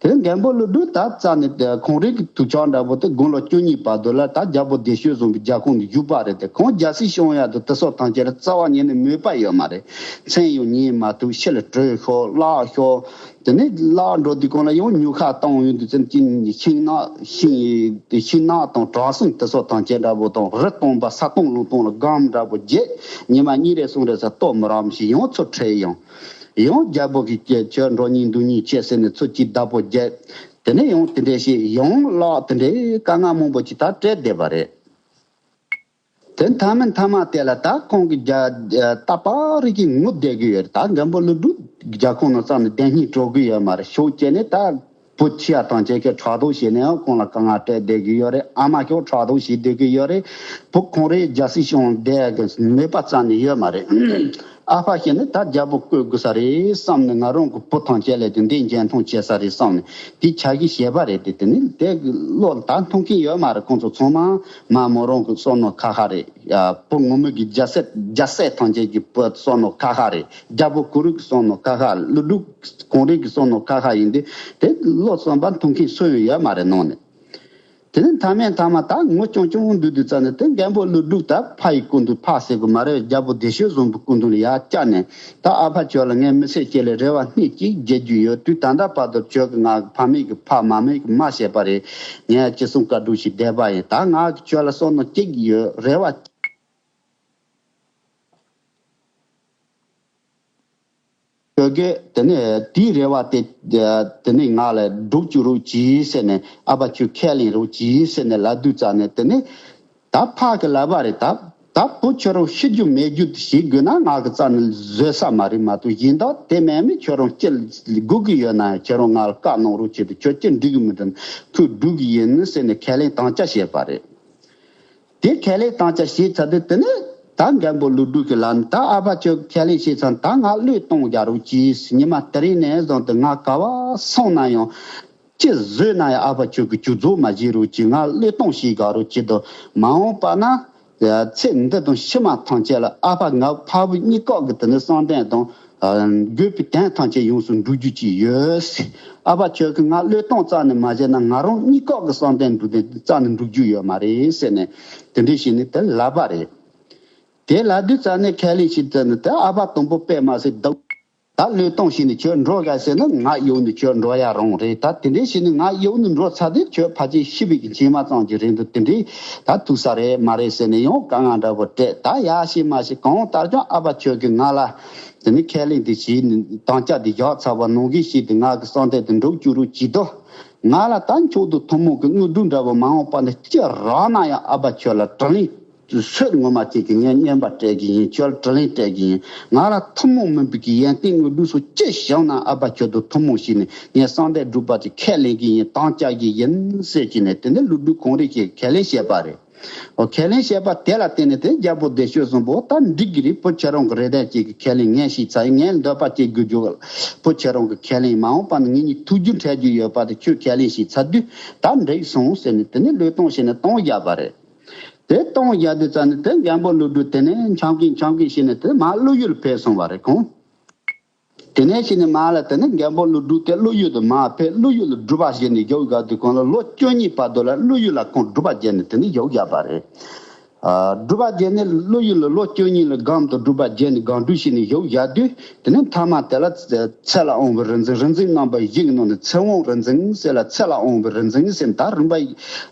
དེ་རྒན་པོ་ཀླུ་སྒྲུབ་ད་རྩ་ནས་དེ་ཁོང་རང་གི་དུས་ཆེན་འདྲ་པོ་དེ་དགུང་ལོ་བཅུ་གཉིས་བར་དུ་ལ་ད་རྒྱལ་པོ་བདེ་སྤྱོད་བཟང་པོའི་རྒྱལ་ཁོངས་དུ་བཞུགས་པ་རེད། དེ་ཁོང་རྒྱལ་སྲིད་སྐྱོང་ཡག་དུ་དེ་སོགས་ཐམས་ཅད་ལ་རྩ་བ་ཉིད་ནས་མོས་པ་ཡོད་མ་རེད། མཚན་ཡང་ཉན་མ་ཐུབ། ཕྱི་ལ་བྲོས་ཤོག་བརླག་ཤོག་དེ་ནས་བརླག་འགྲོ་དུས་གང་ལ་ཡང་ཉོ་ཁ་བཏང་ཡོང་དུས་ཙམ་གྱི་ཤིང་ནགས་ཤིང་ཤིང་ནགས་དང་བྲག་སྲང་དེ་སོགས་ཐམས་ཅད་འདྲ་པོ་དང་རི་སྟོང་པ་ས་སྟོང་ལུང་སྟོང་ལ་སྒམ་འདྲ་པོ་བརྒྱབ། ཉི་མ་གཉིས་རེ་གསུམ་རེ་ས་ལྟོ་མི་རག་མི་ཞིག་ཡང་ཚུར་ཁྲིད་ཡོང་། ཡང་རྒྱལ་པོ་གིས་ཁྱེད་ཁྱོད་འགྲོ་སྙིང་འདུག་སྙིང་བྱེད་ཟེར་ནས་ཚུར་གཅིག་བདག་པོ་བརྒྱབ། དེ་ནས་ཡང་དེ་འདྲས་ཞིག་ཡང་བརླག་དེ་འདྲས་དཀའ་ངལ་མང་པོ་ཅིག་ད་སྤྲད་བསྡད་པ་རེད། དེ་མཐའ་མ་མཐའ་མ་དེ་ལ་ད་ཁོང་གི་རྒྱ་རྟག་པར་གྱི་ངུ་བསྡད་ཀྱི་ཡོད་རེད། ད་རྒན་པོ་ཀླུ་སྒྲུབ་རྒྱ་ཁོང་ནང་རྩ་ནས་བདེན་སྙིང་བྲོ་གི་ཡོད་མ་རེད། ཤུགས་བསྐྱེད་ནས་ད་བུ་ཆེ་ཡ་དང་བཅས་ཀྱི་ཕྲག་དོག་བྱས་ནས་ཡང་ཁོང་ལ་དཀའ་ངལ་སྤྲད་བསྡད་ཀྱི་ཡོད་རེད། ཨ་མ་ཀྱང་ཕྲག་དོག་བྱས་བསྡད་ཀྱི་ཡོད་རེད། བུ་ཁོང་རེ་རྒྱལ་སྲིད་སྐྱོང་བསྡད་ཀྱི་མེད་པ་རྩ་ནས་ཡོད་མ་རེད། ཨ་ཕ་ཞིག་ནི་ད་རྒྱལ་པོ་བསྐོ་དགོས་ས་རེད་བསམ་ནས་ང་རང་གི་བུ་ཐམས་ཅད་ལས་དེ་འདི་འཇོན་ཐང་ཆེ་ས་རེད་བསམ་ནས་དེ་ཆ་གི་བྱས་པ་རེད། དེ་དེ་ནི་དེ་གི་བློ་ལ་ད་མཐོང་མཁན་ཡོད་མ་རེད། ཁོང་ཚོ་ཚང་མ་མ་མོ་རང་གི་བསམ་མནོ་ཁ་ཁ་རེད། ཡ་བུ་ངོ་མ་གི་རྒྱལ་སྲས་རྒྱལ་སྲས་ཐམས་ཅད་ཀྱི་བུ་བསམ་མནོ་ཁ་ཁ་རེད། རྒྱལ་པོ་གུ་རུ་གི་བསམ་མནོ་ཁ་ཁ། ཀླུ་སྒྲུབ་གངས་རི་གི་བསམ་མནོ་ཁ་ཁ་ཡིན་དུས་དེ་བློ་བསམ་པ་མཐོང་མཁན་སུ་ཡང་ཡོད་མ་རེད་ནང་ནས། དེ་ནས་མཐའ་མའི་མཐའ་མ་ད་ངུ་ཅུང་ཅུང་འདུག་དུས་ཙམ་ནས་དེ་རྒན་པོ་ཀླུ་སྒྲུབ་ད་ཕ་ཡི་སྐུ་མདུན་ཕ་ཟེར་དགོས་མ་རེད། རྒྱལ་པོ་བདེ་སྤྱོད་བཟང་པོའི་སྐུ་མདུན་ལ་ཡར་བཅར་ནས་ད་ཨ་ཕ་ཁྱོད་ལ་ངས་མི་ཚེ་གཅིག་ལ་རེ་བ་སྣེ་གཅིག་རྒྱག་རྒྱུ་ཡོད། དུས་ད་ལྟ་བར་དུ་ཁྱོད་ཀྱིས་ང་གི་ཕ་མེས་ཀྱི་ཕ་མ་མེས་ཀྱི་མ་བྱས་པ་རེད། ངས་ཅི་གསུང་བཀའ་སྒྲུབ་ཞིག་བསྡད་པ་ཡིན། ད་ང་གི་ཁྱོད་ལ་བསམ་མནོ་གཅིག་ཡོད། རེ་བ། ཁྱོད་ཀྱིས་དེ་ནས་དེའི་རེ་བ་དེ་དེ་ནས་ང་ལ་སྒྲུབ་བཅུག་རོགས་གྱིས་ཟེར་ནས། ཨ་ཕ་ཁྱོད་ཁས་ལེན་རོགས་གྱིས་ཟེར་ནས་ལབ་དུས་ཙམ་ནས་དེ་ནས་ད་ཕ་གི་ལབ་པ་རེད། ད་ད་བུ་ཁྱོད་རང་ཤི་རྒྱུ་མེད་རྒྱུ་དེ་བྱེད་དགོས་ན་ང་གི་རྩ་ནས་བཟོད་ས་མ་རེད་མ་གཏོགས། ཡིན་ད་དེ་མིན་མིན་ཁྱོད་རང་ཅི་དགོས་ཀྱི་ཡོད་ན་ཡང་ཁྱོད་རང་ང་ལ་བཀའ་གནང་རོགས་བྱེད་དུ། ཁྱོད་ཅི་འགྲིག་གི་མི་འདུག་ན་ཁོས་སྒྲུབ་གི་ཡིན་ཟེར་ནས་ཁས་ལེན་དམ་བཅའ་བྱས་པ་རེད། དེ་ཁས་ལེན་དམ་བཅའ་བྱས་ཚར་དུས་དེ་ནས་ད་རྒན་པོ་ཀླུ་སྒྲུབ་ཀྱིས་ལབ་ནས། ད་ཨ་ཕ་ཁྱོད་ཁས་ལེན་བྱས་ཚར་ན་ད་ང་བློས་གཏོང་རྒྱག་རོགས་གྱིས། ཉི་མ་དེ་རིང་ནས་བཟུང་སྟེ་ང་ག་བ་སོང་ན་ཡང་ཅི་བཟོས་ན་ཡང་ཨ་ཕ་ཁྱོད་ཀྱིས་གྱོང་རྒུད་མ་བྱེད་རོགས་གྱིས། ང་བློས་གཏོང་བྱེད་དགའ་རོགས་གྱིས་དང་། མ་འོངས་པ་ན་ཚེ་འདི་དང་ཕྱི་མ་ཐམས་ཅད་ལ་ཨ་ཕ་ང་ཕ་བུ་གཉིས་ཀ་གི་དེ་ནས་བསམ་གཏན་དང་། ཨ། དགོས་པའི་དོན་ཐམས་ཅད་ཡོངས་སུ་འགྲུབ་རྒྱུ་ཅིག་ཡོད། ཨ་ཕ་ཁྱོད་ཀྱིས་ང་བློས་གཏོང་རྩ་ནས་མ་བྱས་ན་ང་རང་གཉིས་ཀ་གི་བསམ་གཏན་འགྲུབ་དེ་རྩ་ནས་འགྲུབ་རྒྱུ་ཡོད་མ་རེད་ཟེར་ནས་དེ་འདྲ་བྱས་ནས་དེ་ལབ་པ་རེད། དེ་ལབ་དུས་རྩ་ནས་ཁས་ལེན་བྱས་ཚར་ནས་དེ་ཨ་ཕ་དང་པོ་དཔེ་མ་སྲིད་སྡུག་ད་བློས་གཏོང་བྱས་ནས་ཁྱོད་འགྲོ་དགའ་ཟེར་ན་ང་གཡུག་ནས་ཁྱོད་འགྲོ་ཡ་རུང་རེད། ད་དེ་འདྲ་བྱས་ནས་ང་གཡུག་ནས་འགྲོ་ཚར་དུས་ཁྱོད་ཕལ་ཆེར་ཤི་བའི་གི་མཆི་མ་ཙམ་གྱི་རེད་འདུག་དེ་འདྲ་ད་ཐུག་ས་རེད་མ་རེད་ཟེར་ནས་ཡང་དཀའ་ངལ་འདྲ་པོ་སྤྲད། ད་ཡ་ཤི་མ་ཤི་གང་ལྟར་ཀྱང་ཨ་ཕ་ཁྱོད་ཀྱིས་ང་ལ་དེ་ནས་ཁས་ལེན་དེ་བྱས་ནས་དམ་བཅའ་དེ་བཞག་ཚར་བ་ནང་བཞིན་བྱས་ཏེ་ང་གི་བསམ་གཏན་དེ་འགྲུབ་བཅུག་རོགས་གྱིས་དང་། ང་ལ་ད་མཆོག་ཏུ་ཐུན་མོང་གི་དངོས་གྲུབ་འདྲ་པོ་མ་འོངས་པ་ན་ཅི་རག་ན་ཡང་ཨ་ཕ་ཁྱོད་ལ་དྲིན་ལན་ སོད་ངོ་མ་ཅིག་གི་ངས་བརྙན་པར་སྤྲད་གི་ཡིན། ཁྱོད་དྲི་ལན་སྤྲད་གི་ཡིན། ང་ལ་ཐུན་མོང་མིན་པའི་གི་ཡོན་ཏན་དངོས་གྲུབ་སོགས་ཅི་བྱུང་ན་ཨ་ཕ་ཁྱོད་དུ་ཐུན་མོང་བྱས་ནས་ངས་གསང་བདག་སྒྲུབ་པ་ཅིག་ཁས་ལེན་གི་ཡིན། དམ་བཅའ་གི་ཡིན་ཟེར་གྱི་ནས་དེ་ནས་ཀླུ་སྒྲུབ་ཁོང་རང་གིས་ཁས་ལེན་བྱས་པ་རེད། ཨོ་ཁས་ལེན་བྱས་པ་དེ་ལ་བརྟེན་ནས་དེ་རྒྱལ་པོ་བདེ་སྤྱོད་བཟང་པོ་ད་འགྲིག་གི་རེད། བུ་ཁྱེད་རང་གི་རེ་འདུན་ཅིག་གི་ཁས་ལེན་ངས་བྱས་ཚར་ཡིན། ངས་འདོད་པ་ཅིག་དགོས་རྒྱུ། བུ་ཁྱེད་རང་གི་ཁས་ལེན་མ་འོངས་པ་ན་ངེད་གཉིས་ཐུགས་རྒྱུད་འཕྲད་རྒྱུ་ཡོད་པ་དེ་ཁྱོད་ཁས་ལེན་བྱས་ཚར་དུས་ད་འགྲིག་སོང་ཟེར་ནས་དེ་ནས་བློས་གཏོང་བྱས་ནས་གཏོང་བཞག་པ་རེད། དེ་གཏོང་བཞག་དུས་ཙམ་ནས་དེ་རྒན་པོ་ཀླུ་སྒྲུབ་དེ་ནས་འཆམ་གིན་འཆམ་གིན་བྱས་ནས་དེ་མར་ཀླུ་ཡུལ་ཕེབས་སོང་བ་རེད་ཁོང་། དེ་ནས་བྱས་ནས་མར་ལ་དེ་ནས་རྒན་པོ་ཀླུ་སྒྲུབ་དེ་ཀླུ་ཡུལ་དུ་མར་ཕེབས། ཀླུ་ཡུལ་ལ་སྒྲུབ་པ་བྱས་ནས་བཞུགས་བཞག་དུས་ཁོང་ལ་ལོ་བཅུ་གཉིས་བར་དུ་ལ་ཀླུ་ཡུལ་ལ་ཁོང་སྒྲུབ་པ་བྱས་ནས་དེ་ནས་བཞུགས་བཞག་པ་རེད། ཨ་སྒྲུབ་པ་བྱས་ནས་ཀླུ་ཡུལ་ལ་ལོ་བཅུ་གཉིས་ལ་སྒོམ་དང་སྒྲུབ་པ་བྱས་ནས་སྒོམ་སྒྲུབ་བྱས་ནས་བཞུགས་བཞག་དུས་དེ་ནས་མཐའ་མ་དེ་ལ་ཚེ་ལ་དབང་བའི་རིག་འཛིན། རིག་འཛིན་རྣམ་པ་བཞི་གི་ནང་ནས་ཚེ་དབང་རིག་འཛིན་ཟེར་ལ་ཚེ་ལ་དབང་བའི་རིག་འཛིན་ཟེར་ད་རིམ་པ་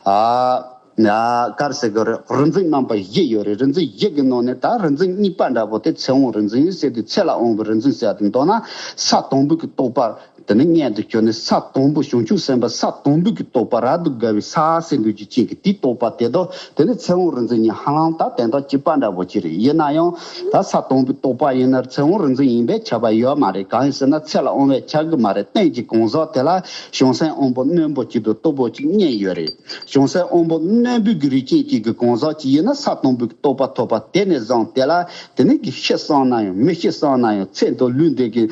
ཨ། ཡ། ག་རེ་ཟེར་དགོས་རེད། རིག་འཛིན་རྣམ་པ་བཞི་ཡོད་རེད། རིག་འཛིན་བཞི་གི་ནང་ནས་ད་རིག་འཛིན་གཉིས་པ་འདྲ་པོ་དེ་ཚེ་དབང་རིག་འཛིན་ཟེར་དུས་ཚེ་ལ་དབང་བའི་རིག་འཛིན་ཟེར་དུས་མདོར་ན་ས་དང་པོའི་གི་རྟོགས་པ་དེ་ནི་མངོན་དུ་གྱུར་ནས་ས་དང་པོ་བྱང་ཆུབ་སེམས་དཔའ་ས་དང་པོའི་གི་རྟོགས་པ་རབ་ཏུ་དགའ་བའི་ས་ཟེར་འདུག་རྒྱུ་ཅན་གྱི་དེའི་རྟོགས་པ་དེ་དང་དེ་ནི་ཚེ་དབང་རིག་འཛིན་གཉིས་ཧ་ལམ་ད་དོན་དག་གཅིག་པ་འདྲ་པོ་ཅིག་རེད། ཡིན་ན་ཡང་ད་ས་དང་པོའི་རྟོགས་པ་ཡིན་ན་ཚེ་དབང་རིག་འཛིན་ཡིན་པའི་ཁྱབ་པ་ཡོད་མ་རེད། གང་ཡིན་ཟེར་ན་ཚེ་ལ་དབང་བས་ཁྱབ་གི་མ་རེད། རྟེན་གྱི་གང་ཟག་དེ་ལ་བྱང་སེམས་དབང་པོ་རྣོན་པོ་གཅིག་དང་སྟུག་པོ་གཅིག་གཉིས་ཡོད་རེད། བྱང་སེམས་དབང་པོ་རྣོན་པོའི་གི་རིགས་ཅན་གཅིག་གི་གང་ཟག་ཅིག་ཡིན་ན་ས་དང་པོའི་གི་རྟོགས་པ་ཐོབ་པ་དེ་ནས་བཟུང་དེ་ལ་དེ་ནས་གི་ཤི་སོང་ན་ཡང་མི་ཤི་སོང་ན་ཡང་ཚེ་འདི་ལུས་འདི་གི་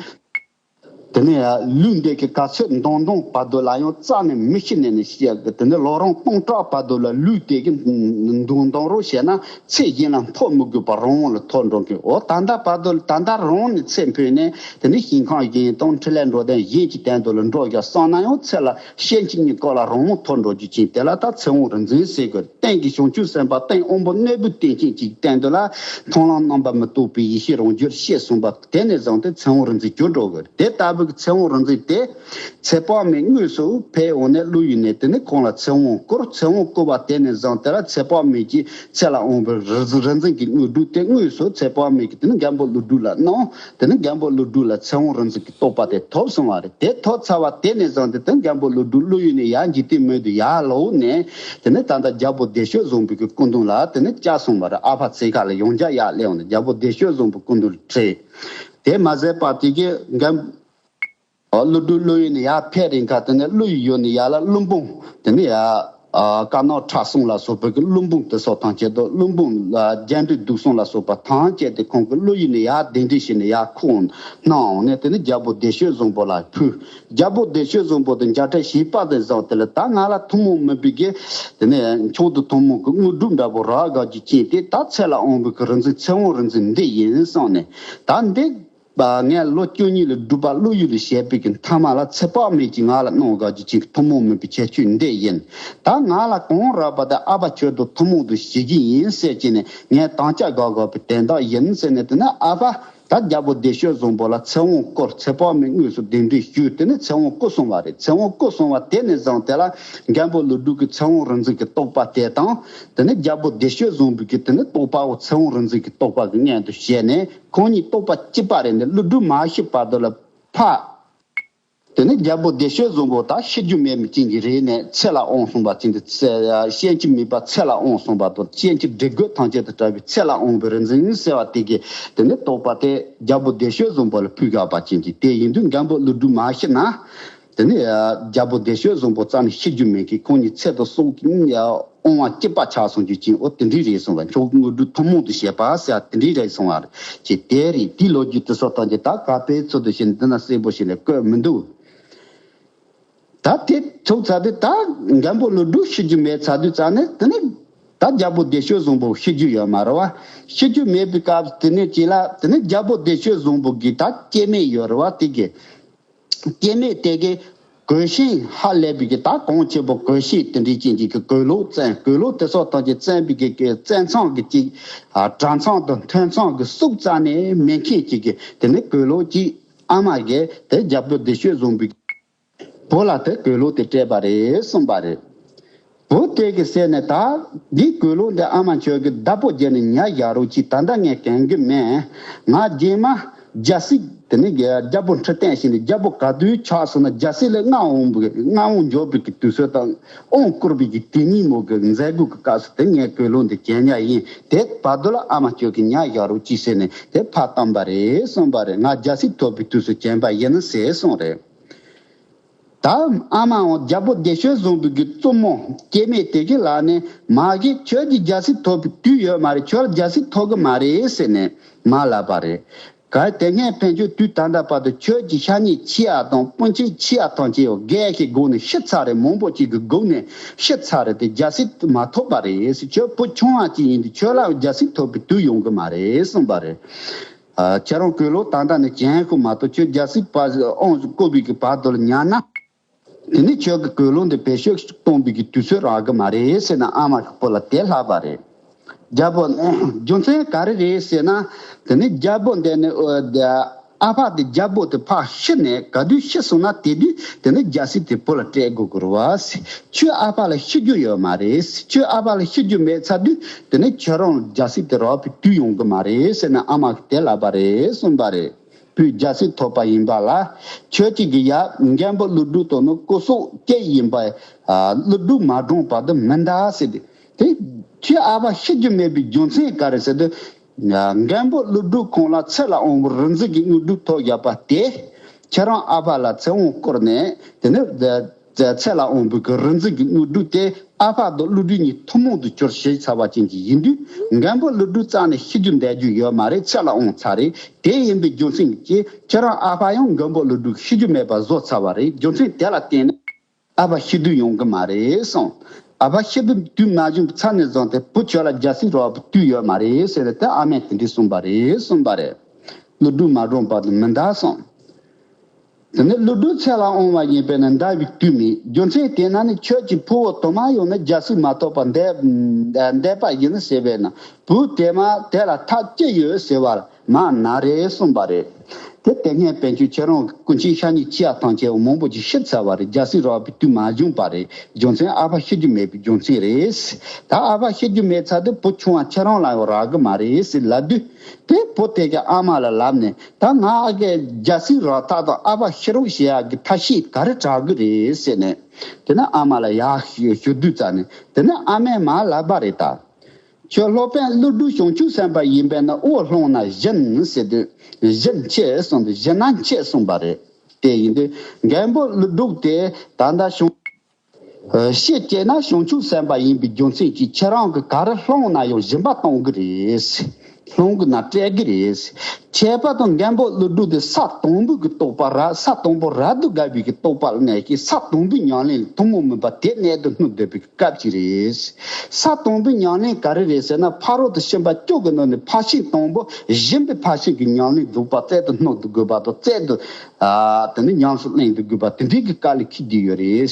དེ་ནས་ལུས་འདི་གི་ག་ཚོད་འདང་འདང་བར་དུ་ལ་ཡང་རྩ་ནས་མི་ཤི་ནས་ནས་ཤི་ཡག་གི་དེ་ནས་ལོ་རིམ་སྟོང་ཕྲག་བར་དུ་ལ་ལུས་དེ་གི་འདང་འདང་རོགས་བྱས་ན་ཚེ་གཞན་ལ་འཕོ་མི་དགོས་པ་རང་དབང་ལ་ཐོབ་འགྲོ་གི། འོ་ད་ལྟ་བར་དུ་ད་ལྟ་རང་ནས་ཚེ་འཕོས་ནས་དེ་ནས་ཞིང་ཁམས་གཞན་དང་འཕྲིན་ལས་འགྲོ་དོན་གཞན་གྱི་དོན་དུ་ལ་འགྲོ་རྒྱུ་བསམ་ན་ཡང་ཚེ་ལ་ཤན་གྱི་གཉིས་སྐོར་ལ་རང་དབང་ཐོབ་འགྲོ་རྒྱུ་ཅན་དེ་ལ་ད་ཚེ་དབང་རིག་འཛིན་ཟེར་དགོས། རྟེན་གྱི་བྱང་ཆུབ་སེམས་དཔའ་རྟེན་དབང་པོ་རྣོན་པོའི་རྟེན་ཅན་གྱི་སྟེང་དུ་ལ་མཐོང་ལམ་རྣམ་པ་མི་རྟོག་པའི་ཡེ་ཤེས་རང་རྒྱུད་ཤེས་གསུངས་པ་དེ་ནས་བཟུང་སྟེ་ཚེ་དབང་རིག་འཛིན་གྱུར་འགྲོ་དགོས། དེ་ལྟ་བུའི་ཚེ་དབང་རིག་འཛིན་དེ་ཚེ་དཔག་མེད་དངོས་སུ་ཕེབས་འོང་ནས་ཀླུ་ཡུལ་ནས་དེ་ནས་ཁོང་ལ་ཚེ་དབང་བསྐུར། ཚེ་དབང་བསྐུར་བ་དེ་ནས་བཟུང་དེ་ལ་ཚེ་དཔག་མེད་ཀྱི་ཚེ་ལ་དབང་བའི་རིག་འཛིན་གྱི་དངོས་གྲུབ་དེ་དངོས་སུ་ཚེ་དཔག་མེད་ཀྱི་དེ་ནས་རྒན་པོ་ཀླུ་སྒྲུབ་ལ་གནང་། དེ་ནས་རྒན་པོ་ཀླུ་སྒྲུབ་ལ་ཚེ་དབང་རིག་འཛིན་གྱི་རྟོགས་པ་དེ་ཐོབ་སོང་བ་རེད། དེ་ཐོབ་ཚར་བ་དེ་ནས་བཟུང་སྟེ་དེ་རྒན་པོ་ཀླུ་སྒྲུབ་ཀླུ་ཡུལ་ནས་ཡར་འཇིག་རྟེན་མལ་དུ་ཡར་ལོག་ནས་དེ་ནས་ད་ལྟ་རྒྱལ་པོ་བདེ་སྤྱོད་བཟང་པོའི་གི་སྐུ་མདུན་ལ་དེ་ནས་བཅར་སོང་བ་རེད། ཨ་ཕ་ཚེ་ཁ་ལ་ཡང་བསྐྱར་ཡར་སླེབས་འོང་ནས་རྒྱལ་པོ་བདེ་སྤྱོད་བཟང་པོའི་སྐུ་མདུན་ལ་ཁྲིད། དེ་མ་ཟད་པ་དེ་གི་རྒན་ཨོ་ཀླུ་སྒྲུབ་ཀླུ་ཡུལ་ནས་ཡར་ཕེབས་རིང་ཁ་དེ་ནས་ཀླུ་ཡུལ་ནས་ཡར་ལ་ཀླུ་འབུམ་དེ་ནས་ཡར་ཨ་དཀར་ནག་ཁྲག་གསུམ་ལ་སོགས་པའི་གི་ཀླུ་འབུམ་དེ་སོགས་ཐམས་ཅད་དང་ཀླུ་འབུམ་ལ་རྒྱན་འདྲེ་དུག་གསུམ་ལ་སོགས་པ་ཐམས་ཅད་དེ་ཁོང་གི་ཀླུ་ཡུལ་ནས་ཡར་གདན་འདྲེན་བྱས་ནས་ཡར་ཁུར་གནང་འོང་ནས་དེ་ནས་རྒྱལ་པོ་བདེ་སྤྱོད་བཟང་པོ་ལ་ཕུལ། རྒྱལ་པོ་བདེ་སྤྱོད་བཟང་པོ་དེ་མཇལ་འཕྲད་བྱས་པ་དེ་བཟང་དེ་ལ་ད་ང་ལ་ཐུན་མོང་མིན་པའི་གི་དེ་ནས་མཆོག་ཏུ་ཐུན་མོང་གི་དངོས་གྲུབ་འདྲ་པོ་རག་དགའ་རྒྱུ་ཅན་དེ་ད་ཚེ་ལ་དབང་པོའི་གི་རིག་འཛིན་ཚེ་དབང་རིག་འཛིན་འདི་ཡིན་བསམ་ནས་ད་འདི། པ་ངས་ལོ་བཅུ་གཉིས་ལ་སྒྲུབ་པ་ཀླུ་ཡུལ་ལ་བྱས་པའི་གི་མཐའ་མ་ལ་ཚེ་དཔག་མེད་ཀྱིས་ང་ལ་གནང་དགའ་རྒྱུ་ཅན་གྱི་ཐུན་མོང་མིན་པའི་ཁྱད་ཆོས་འདི་ཡིན། ད་ང་ལ་གང་རག་པ་དེ་ཨ་ཕ་ཁྱོད་དང་ཐུན་མོང་དུ་བྱེད་ཀྱི་ཡིན་ཟེར་གྱི་ནས་ངས་དམ་བཅའ་དགའ་དགའ་བའི་དོན་དག་ཡིན་ཟེར་ནས་དེ་ན་ཨ་ཕ་ད་རྒྱལ་པོ་བདེ་སྤྱོད་བཟང་པོ་ལ་ཚེ་དབང་བསྐུར། ཚེ་དཔག་མེད་དངོས་སུ་གདན་འདྲེན་ཞུས། དེ་ནས་ཚེ་དབང་བསྐུར་སོང་བ་རེད། ཚེ་དབང་བསྐུར་སོང་བ་དེ་ནས་བཟུང་དེ་ལ་རྒན་པོ་ཀླུ་སྒྲུབ་ཀྱི་ཚེ་དབང་རིག་འཛིན་གྱི་རྟོགས་པ་དེ་དང་དེ་ནས་རྒྱལ་པོ་བདེ་སྤྱོད་བཟང་པོའི་གི་དེ་ནས་རྟོགས་པ་འོ་ཚེ་དབང་རིག་འཛིན་གྱི་རྟོགས་པ་གི་མངོན་དུ་བྱས་ནས། ཁོང་གཉིས་རྟོགས་པ་གཅིག་པ་རེད་ནས་ཀླུ་སྒྲུབ་མ་ཤི་བར་དུ་ལ་ཕ། དེ་ནས་རྒྱལ་པོ་བདེ་སྤྱོད་བཟང་པོ་དག་ཤི་རྒྱུ་མེད་པའི་ཅན་གྱི་རིགས་ནས་ཚེ་ལ་དབང་གསུངས་པ་ཅན་དུ་ཚེ་ཤན་གྱི་མེད་པ་ཚེ་ལ་དབང་གསུངས་པ་དང་ཤན་གྱི་སྒྲིག་གོས་ཐམས་ཅད་དུ་བྲལ་བའི་ཚེ་ལ་དབང་པའི་རིག་འཛིན་ཟེར་བ་དེ་གིས་དེ་ནས་རྟོགས་པ་དེ་རྒྱལ་པོ་བདེ་སྤྱོད་བཟང་པོ་ལ་ཕུལ་དགོས་པ་ཅན་གྱི་དེ་ཡིན་དུས་རྒན་པོ་ཀླུ་སྒྲུབ་མ་ཤི་ན། དེ་ནས་རྒྱལ་པོ་བདེ་སྤྱོད་བཟང་པོ་རྩ་ནས་ཤི་རྒྱུ་མེད་ཀི་ཁོང་གཉིས་ཚེ་དང་སྲོག་གཉིས་དབང་བ་གཅིག་པ་ཆགས་སོང་རྒྱུ་ཅན་འོ་དེ་འདྲའི་རེད་གསུངས་པ། མཆོག་དངོས་གྲུབ་ཐུན་མོང་དུ་བྱེད་པ་ཟེར་དེ་འདྲའི་རེད་གསུངས་པ་རེད་ཅེས་དེ་རེད། དེའི་ལོ་རྒྱུས་དེ་ཚོ་དང་ཅི་ད་ག་པའི་ཚུལ་དུ་བྱས་ནས་འདི་ན་གསལ་པོ་ཞིག་ལས་བཀོད་མི་འདུག་ད་དེ་ཚོ་ཚར་དུས་ད་རྒན་པོ་ཀླུ་སྒྲུབ་ཤི་རྒྱུ་མེད་ཚར་དུས་ཙང་ནས་དེ་ནས་ད་རྒྱལ་པོ་བདེ་སྤྱོད་བཟང་པོ་ཤི་རྒྱུ་ཡོད་མ་རེད་བ། ཤི་རྒྱུ་མེད་པའི་སྐབས་དེ་ནས་ཅི་ལ་དེ་ནས་རྒྱལ་པོ་བདེ་སྤྱོད་བཟང་པོ་གིས་ད་སྐྱེ་དམན་ཡོད་རེད་བ་དེ་གི་སྐྱེ་དམན་དེ་གི་གོས་ཤིང་ཧ་ལས་པའི་གི་ད་གོང་ཆེན་པོ་གོས་ཤིང་དེ་འདྲའི་ཅན་གྱི་གི་གོས་ལོག་བཙན་གོས་ལོག་དེ་སོགས་དང་གི་བཙན་པའི་གི་གི་བཙན་ཚང་གི་ཅིག་ཨ་གྲྭ་ཚང་དང་མཐུན་ཚང་གི་སྲོག་རྩ་ནས་མེད་མཁན་ཅིག་གི་དེ་ནི་གོས་ལོག་ཅིག་ཨ་མ་གིས་དེ་རྒྱལ་པོ་བདེ་སྤྱོད་བཟང་པོའི་བུ་ལ་དེ་གོས་ལོག་དེ་སྤྲད་པ་རེད་གསུངས་པ་རེད། བུ་དེ་གི་སེ་ནས་ད་འདི་གོས་ལོག་འདི་ཨ་མ་ཁྱོད་ཀྱི་བདག་པོ་བརྒྱབ་ནས་ཉར་བཞག་རོགས་གྱིས། ད་ལྟ་ངས་གན་གི་མེད། ང་རྗེས་མ་རྒྱལ་སྲིད་ དེ་ནས་རྒྱལ་པོ་ཁྲི་སྟན་བྱས་ནས་རྒྱལ་པོ་ག་དུས་ཆགས་སོང་ན། རྒྱལ་སྲིད་ལ་མངའ་འོང་བའི་མངའ་འོང་འབྱོར་བའི་གི་དུས་ཚོད་དང་། དབང་བསྐུར་བའི་གི་དེ་ཉིན་མོ་གི་མཛད་སྒོ་གི་སྐབས་སུ་དེ་ངས་གུས་ལུང་འདི་བྱེད་ཉག་ཡིན། དེ་བར་དུ་ལ་ཨ་མ་ཁྱོད་ཀྱི་ཉག་བཞག་རོགས་གྱིས་ཟེར་ནས་དེ་ཕར་བཏང་པ་རེད་གསུངས་པ་རེད། ང་རྒྱལ་སྲིད་ཐོབ་པའི་དུས་སུ་བྱོན་པ་ཡིན་ཟེར་གསུངས་རེད། ད་ཨ་མའང་རྒྱལ་པོ་བདེ་སྤྱོད་བཟུང་བའི་གི་བཙུན་མོ་སྐྱེ་དམན་དེ་གི་ལག་ནས། མ་གི་ཁྱོད་ཀྱི་རྒྱལ་སྲིད་ཐོབ་པའི་དུས་ཡོད་མ་རེད། ཁྱོད་ལ་རྒྱལ་སྲིད་ཐོབ་གི་མ་རེད་ཟེར་ནས་མ་ལབ་པ་རེད། གལ་ཏེ་ངས་ཕན་ཆོད་དུས་ད་ལྟ་བར་དུ་ཁྱོད་ཀྱི་ཤ་ཉེ་ཁྱི་ཡ་དང་སྤུན་མཆེད་ཁྱི་ཡ་ཐམས་ཅད་ཡོད་རྒས་ཤིང་སྒུག་ནས་ཤི་ཚར་རེད། མང་པོ་ཅིག་གིས་སྒུག་ནས་ཤི་ཚར་རེད། དེ་རྒྱལ་སྲིད་མ་ཐོབ་པ་རེད། ཁྱོད་བུ་ཆུང་བ་ཅིག་ཡིན་དུས་ཁྱོད་ལ་རྒྱལ་སྲིད་ཐོབ་པའི་དུས་ཡོང་གི་མ་རེད་གསུངས་པ་རེད། ཨ། ཁྱེད་རང་གུས་ལུང་ད་ལྟ་ནས་བྱེད་ཤོག་མ་གཏོགས། ཁྱོད་རྒྱལ་སྲིད་པ་དབང་བསྐུར་བའི་གི་བར་དུ་ལ་ཉར་ན། དེ་ནས་ཁྱོད་ཀྱི་གུས་ལུང་འདི་བེད་སྤྱོད་གཏོང་བའི་གི་དུས་ཚོད་རག་གི་མ་རེད་ཟེར་ནས་ཨ་མ་གི་བུ་ལ་དེ་ལབ་པ་རེད། རྒྱལ་པོ། རྒྱུ་མཚན་ག་རེ་རེད་ཟེར་ན། དེ་ནས་རྒྱལ་པོ་འདི་ནི་ཨ་ཕ་དེ་རྒྱལ་པོ་དེ་ཕར་ཤི་ནས་ག་དུས་ཤི་སོང་ན་དེ་དུས་དེ་ནས་རྒྱལ་སྲིད་དེ་བུ་ལ་སྤྲད་དགོས་ཀྱི་རེད་བ། ཁྱོད་ཨ་ཕ་ལ་ཤི་རྒྱུ་ཡོད་མ་རེད། ཁྱོད་ཨ་ཕ་ལ་ཤི་རྒྱུ་མེད་ཚར་དུས་དེ་ནས་ཁྱོད་རང་ལ་རྒྱལ་སྲིད་དེ་རག་པའི་དུས་ཡོང་གི་མ་རེད་ཟེར་ནས་ཨ་མ་གིས་དེ་ལབ་པ་རེད་གསུངས་པ་རེད། བུས་རྒྱལ་སྲིད་ཐོབ་པ་ཡིན་པ་ལ། ཁྱོད་ཀྱི་གི་ཡབ་མགོན་པོ་ཀླུ་སྒྲུབ་དང་ནི་སྐུ་སྲོག་གཅིག་ཡིན་པ། ཨ། ཀླུ་སྒྲུབ་མ་གྲོངས་བར་དུ་མི་འདའ་ཟེར་ཏེ། དེ་ཁྱོད་ཨ་ཕ་ཤི་རྒྱུ་མེད་པའི་རྒྱུ་མཚན་ག་རེ་ཟེར་དུས། ཨ། མགོན་པོ་ཀླུ་སྒྲུབ་ཁོང་ལ་ཚེ་ལ་དབང་པོ་རིག་འཛིན་གྱི་དངོས་གྲུབ་ཐོབ་བཞག་པ་དེ། ཁྱེད་རང་ཨ་ཕ་ལ་ཚེ་དབང་བསྐུར་ནས་དེ་ནི། ཚེ་ལ་དབང་པོའི་གི་རིག་འཛིན་གྱི་དངོས་གྲུབ་དེ་ཨ་ཕ་དང་ཀླུ་སྒྲུབ་གཉིས་ཐུན་མོང་དུ་གྱུར་ཞེས་བྱ་བ་ཅན་གྱི་ཡིན་དུས། མགོན་པོ་ཀླུ་སྒྲུབ་རྩ་ནས་ཤི་རྒྱུ་འདོད་རྒྱུ་ཡོད་མ་རེད། ཚེ་ལ་དབང་ཚར་རེད། དེ་ཡིན་པའི་རྒྱུ་མཚན་གྱིས་ཁྱེད་རང་ཨ་ཕ་ཡང་མགོན་པོ་ཀླུ་སྒྲུབ་ཤི་རྒྱུ་མེད་པར་བཟོ་ཚར་བ་རེད། རྒྱུ་མཚན་དེ་ལ་བརྟེན་ནས་ཨ་ཕ་ཤི་དུས་ཡོང་གི་མ་རེད་གསུངས། ཨ་ཕ་ཤི་བའི་དུས་མ་བྱུང་བའི་ཚར་ནས་བཟུང་སྟེ་བུ་ཁྱོད་ལ་རྒྱལ་སྲིད་རག་པའི་དུས་ཡོད་མ་རེད་ཟེར་ཏེ་ཨ་མས་དེ་འདྲས་གསུངས་པ་རེད་གསུངས་པ་རེད། ཀླུ་སྒྲུབ་མ་གྲོངས་བར་དུ་མི་འདའ་གསུངས། དེ་ནས་ཀླུ་སྒྲུབ་ཚེ་ལ་དབང་བ་ཡིན་པས་ན་འདའ་བའི་དུས་མེད། རྒྱུ་མཚན་དེས་ན་ནི་ཁྱོད་ཀྱི་ཕུ་བོ་དུ་མ་ཡང་ནི་རྒྱལ་སྲིད་མ་ཐོབ་པར་འདས་འདས་པ་ཡིན་ཟེར་བས་ན། བུ་དེ་མ་དེ་ལ་ཐབས་ཅི་ཡོད་ཟེར་བར་མ་ན་རེ་གསུངས་པ་རེད། དེ་དེ་སྔའི་པཎ་ཆེན་ཁྱེད་རང་སྐུ་མཁྱེན་ཤ་ཉེ་ཁྱི་ཡ་ཐམས་ཅད་མང་པོ་ཅིག་ཤི་ཚར་བ་རེད། རྒྱལ་སྲིད་རག་པའི་དུས་མ་བྱུང་བ་རེད། རྒྱུ་མཚན་ཨ་ཕ་ཤི་རྒྱུ་མེད་པའི་རྒྱུ་མཚན་རེད། ད་ཨ་ཕ་ཤི་རྒྱུ་མེད་ཚར་དུས་བུ་ཆུང་བ་ཁྱེད་རང་ལ་ཡང་རག་གི་མ་རེད་ཟེར་ལབ་དུས། དེ་བུ་དེ་གི་ཨ་མ་ལ་ལབ་ནས། ད་ང་ཨ་ཀའི་རྒྱལ་སྲིད་རག་ཐབས་དང་ཨ་ཕ་ཤི་རོགས་བྱེད་ཡག་གི་ཐབས་ཤེས་ག་རེ་དྲག་གི་རེད་ཟེར་ནས། དེ་ནས་ཨ་མ་ལ་ཡར་ཞུ་ཞུ་དུས་ཙ་ནས། དེ་ནས་ཨ་མས་མར་ལབ་པ་རེད་ད། ཁྱོད་སློབ་དཔོན་ཀླུ་སྒྲུབ་བྱང་ཆུབ་སེམས་དཔའ་ཡིན་པས་ན་དབུགས་ལྷུང་ན་སྦྱིན་ཟེར་དུས། སྦྱིན་ཆེ་གསུངས་ཏེ་སྦྱིན་ན་ཆེ་གསུངས་པ་རེད། དེ་ཡིན་དུས་མགོན་པོ་ཀླུ་སྒྲུབ་དེ་ད་ལྟ་བྱང་ཨ། ཤི་སྐྱེས་ན་བྱང་ཆུབ་སེམས་དཔའ་ཡིན་པའི་རྒྱུ་མཚན་གྱིས་ཁྱེད་རང་གི་ག་རེ་ལྷུང་ན་ཡང་སྦྱིན་པ་གཏོང་གི་རེད། ལྷུང་གི་ན་སྤྲད་གི་རེད། ཁྱད་པར་དུ་མགོན་པོ་ཀླུ་སྒྲུབ་དེ་ས་དང་པོའི་གི་རྟོགས་པ་རབ། ས་དང་པོ་རབ་ཏུ་དགའ་བའི་གི་རྟོགས་པ་ལ་གནས་ཤིང་། ས་དང་པོའི་ཉམས་ལེན་ལ་ཐུན་མོང་མིན་པ་དེ་གནད་དུ་བསྣུན་བསྡད་པའི་གི་སྐབས་ཅིག་རེད། ས་དང་པོའི་ཉམས་ལེན་ག་རེ་རེད་ཟེར་ན། ཕ་རོལ་ཏུ་ཕྱིན་པ་བཅུ་གི་ནང་ནས་ཕར་ཕྱིན་དང་པོ་སྦྱིན་པའི་ཕར་ཕྱིན་གྱི་ཉམས་ལེན་རྫོགས་པ་རྩལ་དུ་བསྣུན་དགོས་པ་དང་། རྩལ་དུ། ཨ། དེ་ནི་ཉམས་སུ་ལེན་དགོས་པ་དེ་འདྲའི་གི་དཀའ་ལས་འཁྱེར་གྱི་ཡོད་རེད།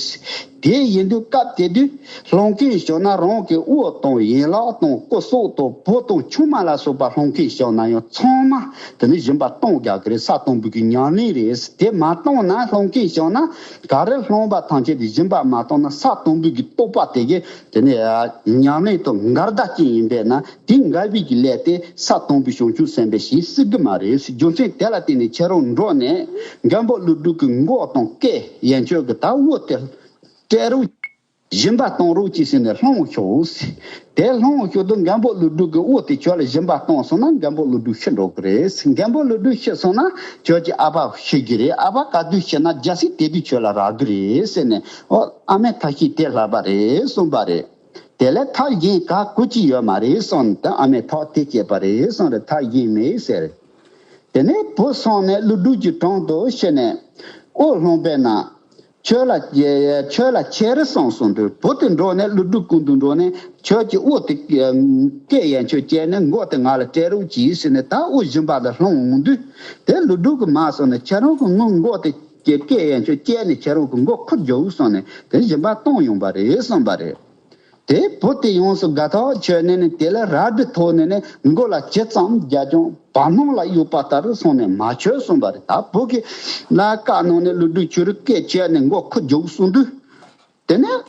དེ་ཡིན་དུས་སྐབས་དེ་དུས་སློང་མཁན་བྱུང་ན་རང་གི་དབུ་དང་ཡན་ལག་དང་སྐུ་སྲོག་དང་བུ་དང་ཆུང་མ་ལ་སོགས་པ་སློང་མཁན་བྱུང་ན་ཡང་ཚང་མ་དེ་ནི་སྦྱིན་པ་གཏོང་རྒྱག་གི་རེད། ས་དང་པོའི་གི་ཉམས་ལེན་རེད། དེ་མ་གཏོང་ན་སློང་མཁན་བྱུང་ན་ག་རེ་སློང་བ་ཐམས་ཅད་དེ་སྦྱིན་པ་མ་གཏོང་ན་ས་དང་པོའི་གི་རྟོགས་པ་དེ་གི་དེ་ནི་ཉམས་ལེན་དང་འགལ་ཟླ་ཅན་ཡིན་པས་ན། དེ་འགལ་བའི་གི་ལས་དེ་ས་དང་པོའི་བྱང་ཆུབ་སེམས་དཔའི་ཞིང་སྲིད་གི་མ་རེད། རྒྱུ་མཚན་དེ་ལ་བརྟེན་ནས་ཁྱེད་རང་འགྲོ་ནས་མགོན་པོ་ཀླུ་སྒྲུབ་ཀྱི་མགོ་དང་སྐེ་ཡན་ཆོད་ཀྱི་ད་དབུ་དེ་སྤྲད་རོགས། སྦྱིན་པ་གཏོང་རོགས་གྱིས་ཟེར་ནས་སློང་ཤོག། དེ་སློང་ཤོག་དུས་མགོན་པོ་ཀླུ་སྒྲུབ་ཀྱི་དབུ་དེ་ཁྱོད་ལ་སྦྱིན་པ་གཏོང་སོང་ན་མགོན་པོ་ཀླུ་སྒྲུབ་ཤི་འགྲོ་གི་རེད། མགོན་པོ་ཀླུ་སྒྲུབ་ཤི་སོང་ན་ཁྱོད་ཀྱི་ཨ་ཕ་ཤི་གི་རེད། ཨ་ཕ་ག་དུས་ཤི་ན་རྒྱལ་སྲིད་དེ་དུས་ཁྱོད་ལ་རག་གི་རེད་ཟེར་ནས། ཨོ། ཨ་མས་ཐབས་ཤེས་དེ་ལབ་པ་རེད་གསུངས་པ་རེད། དེ་ལས་ཐབས་གཞན་ག་གུ་ཅི་ཡོད་མ་རེད་གསུངས་ནས། ད་ཨ་མས་ཐག་དེ་བཅད་པ་རེད་གསུངས་རེད། ཐབས་གཞན་མེད་ཟེར། དེ་ནས་བུ་སོང་ནས་ཀླུ་སྒྲུབ་ཀྱི་དྲུང་དུ་ཕྱིན་ནས། དབུགས་ལྷུང་བས་ན། ཁྱོད་ལ། ཁྱོད་ལ་ཁྱེར་སོང་གསུངས་དུས། བུ་དེ་འགྲོ་ནས་ཀླུ་སྒྲུབ་ཀུན་ཏུ་འགྲོ་ནས། ཁྱོད་ཀྱི་དབུ་དེ་སྐེ་ཡན་ཆོད་བཅད་ནས་མགོ་དེ་ང་ལ་སྤྲད་རོགས་གྱིས་ཟེར་ནས། ད་དབུ་སྦྱིན་པ་ལ་ལྷུང་འོང་དུས། དེ་ཀླུ་སྒྲུབ་ཀྱིས་མ་སོང་ནས་ཁྱེད་རང་གི་ངའི་མགོ་དེ་སྐེ་ཡན་ཆོད་བཅད་ནས་ཁྱེད་རང་གི་མགོ་ཁུར་རྒྱུགས་གསུངས་ནས། དེ་སྦྱིན་པ་གཏོང་ཡོང་པ་རེད་གསུངས་པ་རེད། དེ་བུ་དེ་ཡོངས་སུ་དགའ་ཐག་ཆོད་ནས་ནི། དེ་ལ་རལ་གྲི་ཐོགས་ནས་ནི་མགོ་ལ་ཇི་ཙམ་བརྒྱབ་ཀྱང་བ་སྣང་ལ་གཡུག་པ་ལྟར་སོང་ནས་མ་ཆོད་གསུངས་པ་རེད། ད་བུ་གི་ལ་བཀའ་གནང་ནས་ཀླུ་སྒྲུབ་ཁྱོད་རང་སྐེ་བཅད་ནས་མགོ་ཁུར་རྒྱུགས་གསུངས་དུས། དེ་ནས་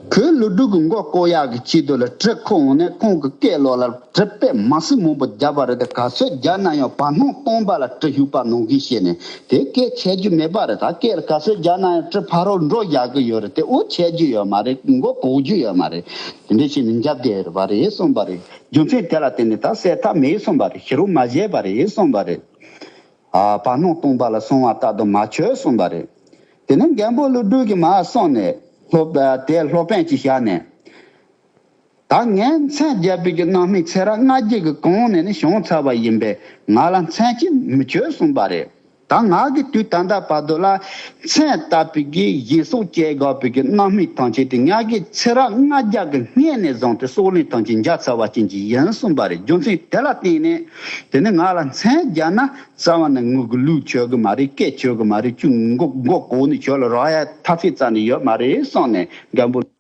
ཁོས་ཀླུ་སྒྲུབ་ཀྱི་མགོ་བསྐོར་ཡག་གི་ཆེད་དུ་ལ་གྲི་ཁུར་འོང་ནས་ཁོང་གི་སྐེ་ལོག་ལ་གྲི་དཔེ་མ་སྲིན་མང་པོ་བརྒྱབ་པ་རེད་དེ། ག་ཚོད་བརྒྱབ་ན་ཡང་བར་སྣང་སྟོང་པ་ལ་གྲི་ཞུགས་པ་ནང་བཞིན་བྱས་ནས། དེ་སྐད་ཆད་རྒྱུ་མེད་པ་རེད། ད་སྐེ་ལ་ག་ཚོད་བརྒྱབ་ན་ཡང་གྲི་ཕ་རོལ་འགྲོ་བཞག་གི་ཡོད་རེད་དེ། འོ་ཆད་རྒྱུ་ཡོད་མ་རེད། མགོ་གོག་རྒྱུ་ཡོད་མ་རེད། དེ་འདྲ་བྱས་ནས་འཇབ་བསྡད་ཡོད་པ་རེད་གསུངས་པ་རེད། རྒྱུ་མཚན་དེ་ལ་བརྟེན་ནས་ད་སེལ་ཐབས་མེད་གསུངས་པ་རེད། ཕྱི་རོལ་མ་བཞེས་པ་རེད་གསུངས་པ་རེད། ཨ། བར་སྣང་སྟོང་པ་ལ་སོང་བ་ལྟར་དུ་མ་ཆོད་གསུངས་པ་རེད། དེ་ནས་རྒན་པོ་ཀླུ་སྒྲུབ་ཀྱིས་མར་སོང་ནས་སློབ་དེ་སློབ་དཔོན་གྱིས་བཞག་ནས། ད་ངས་མཚན་བརྒྱབ་པའི་གི་རྣམ་སྨིན་ཚེ་རབས་ལྔ་བརྒྱ་གི་གོང་ནས་ནི་བྱུང་ཚར་བ་ཡིན་པས། ང་ལ་མཚན་གྱིས་མི་ཆོད་གསུངས་པ་རེད། ད་ང་གི་དུས་ད་ལྟ་བར་དུ་ལ་མཚན་བཏགས་པའི་གི་སྦྱིན་སོགས་བྱེད་དགོས་པའི་གི་རྣམ་སྨིན་ཐམས་ཅད་དེ་ང་གི་ཚེ་རབས་ལྔ་བརྒྱ་གི་སྔས་ནས་བཟུང་སྟེ་སྲོག་ལན་ཐམས་ཅད་འཇལ་ཚར་བ་ཅན་གྱི་ཡིན་གསུངས་པ་རེད། རྒྱུ་མཚན་དེ་ལ་བརྟེན་ནས། དེ་ནི་ང་ལ་མཚན་བརྒྱབ་ན་རྩ་བ་ནས་ངུ་གི་ལུགས་ཆོད་གི་མ་རེད། སྐད་ཆོད་གི་མ་རེད། ཁྱོད་མགོ་མགོ་གོག་ནས་ཁྱོད་ལ་རག་ཡ་ཐབས་ཤེས་རྩ་ནས་ཡོད་མ་རེད་གསུངས་ནས་རྒན་པོ།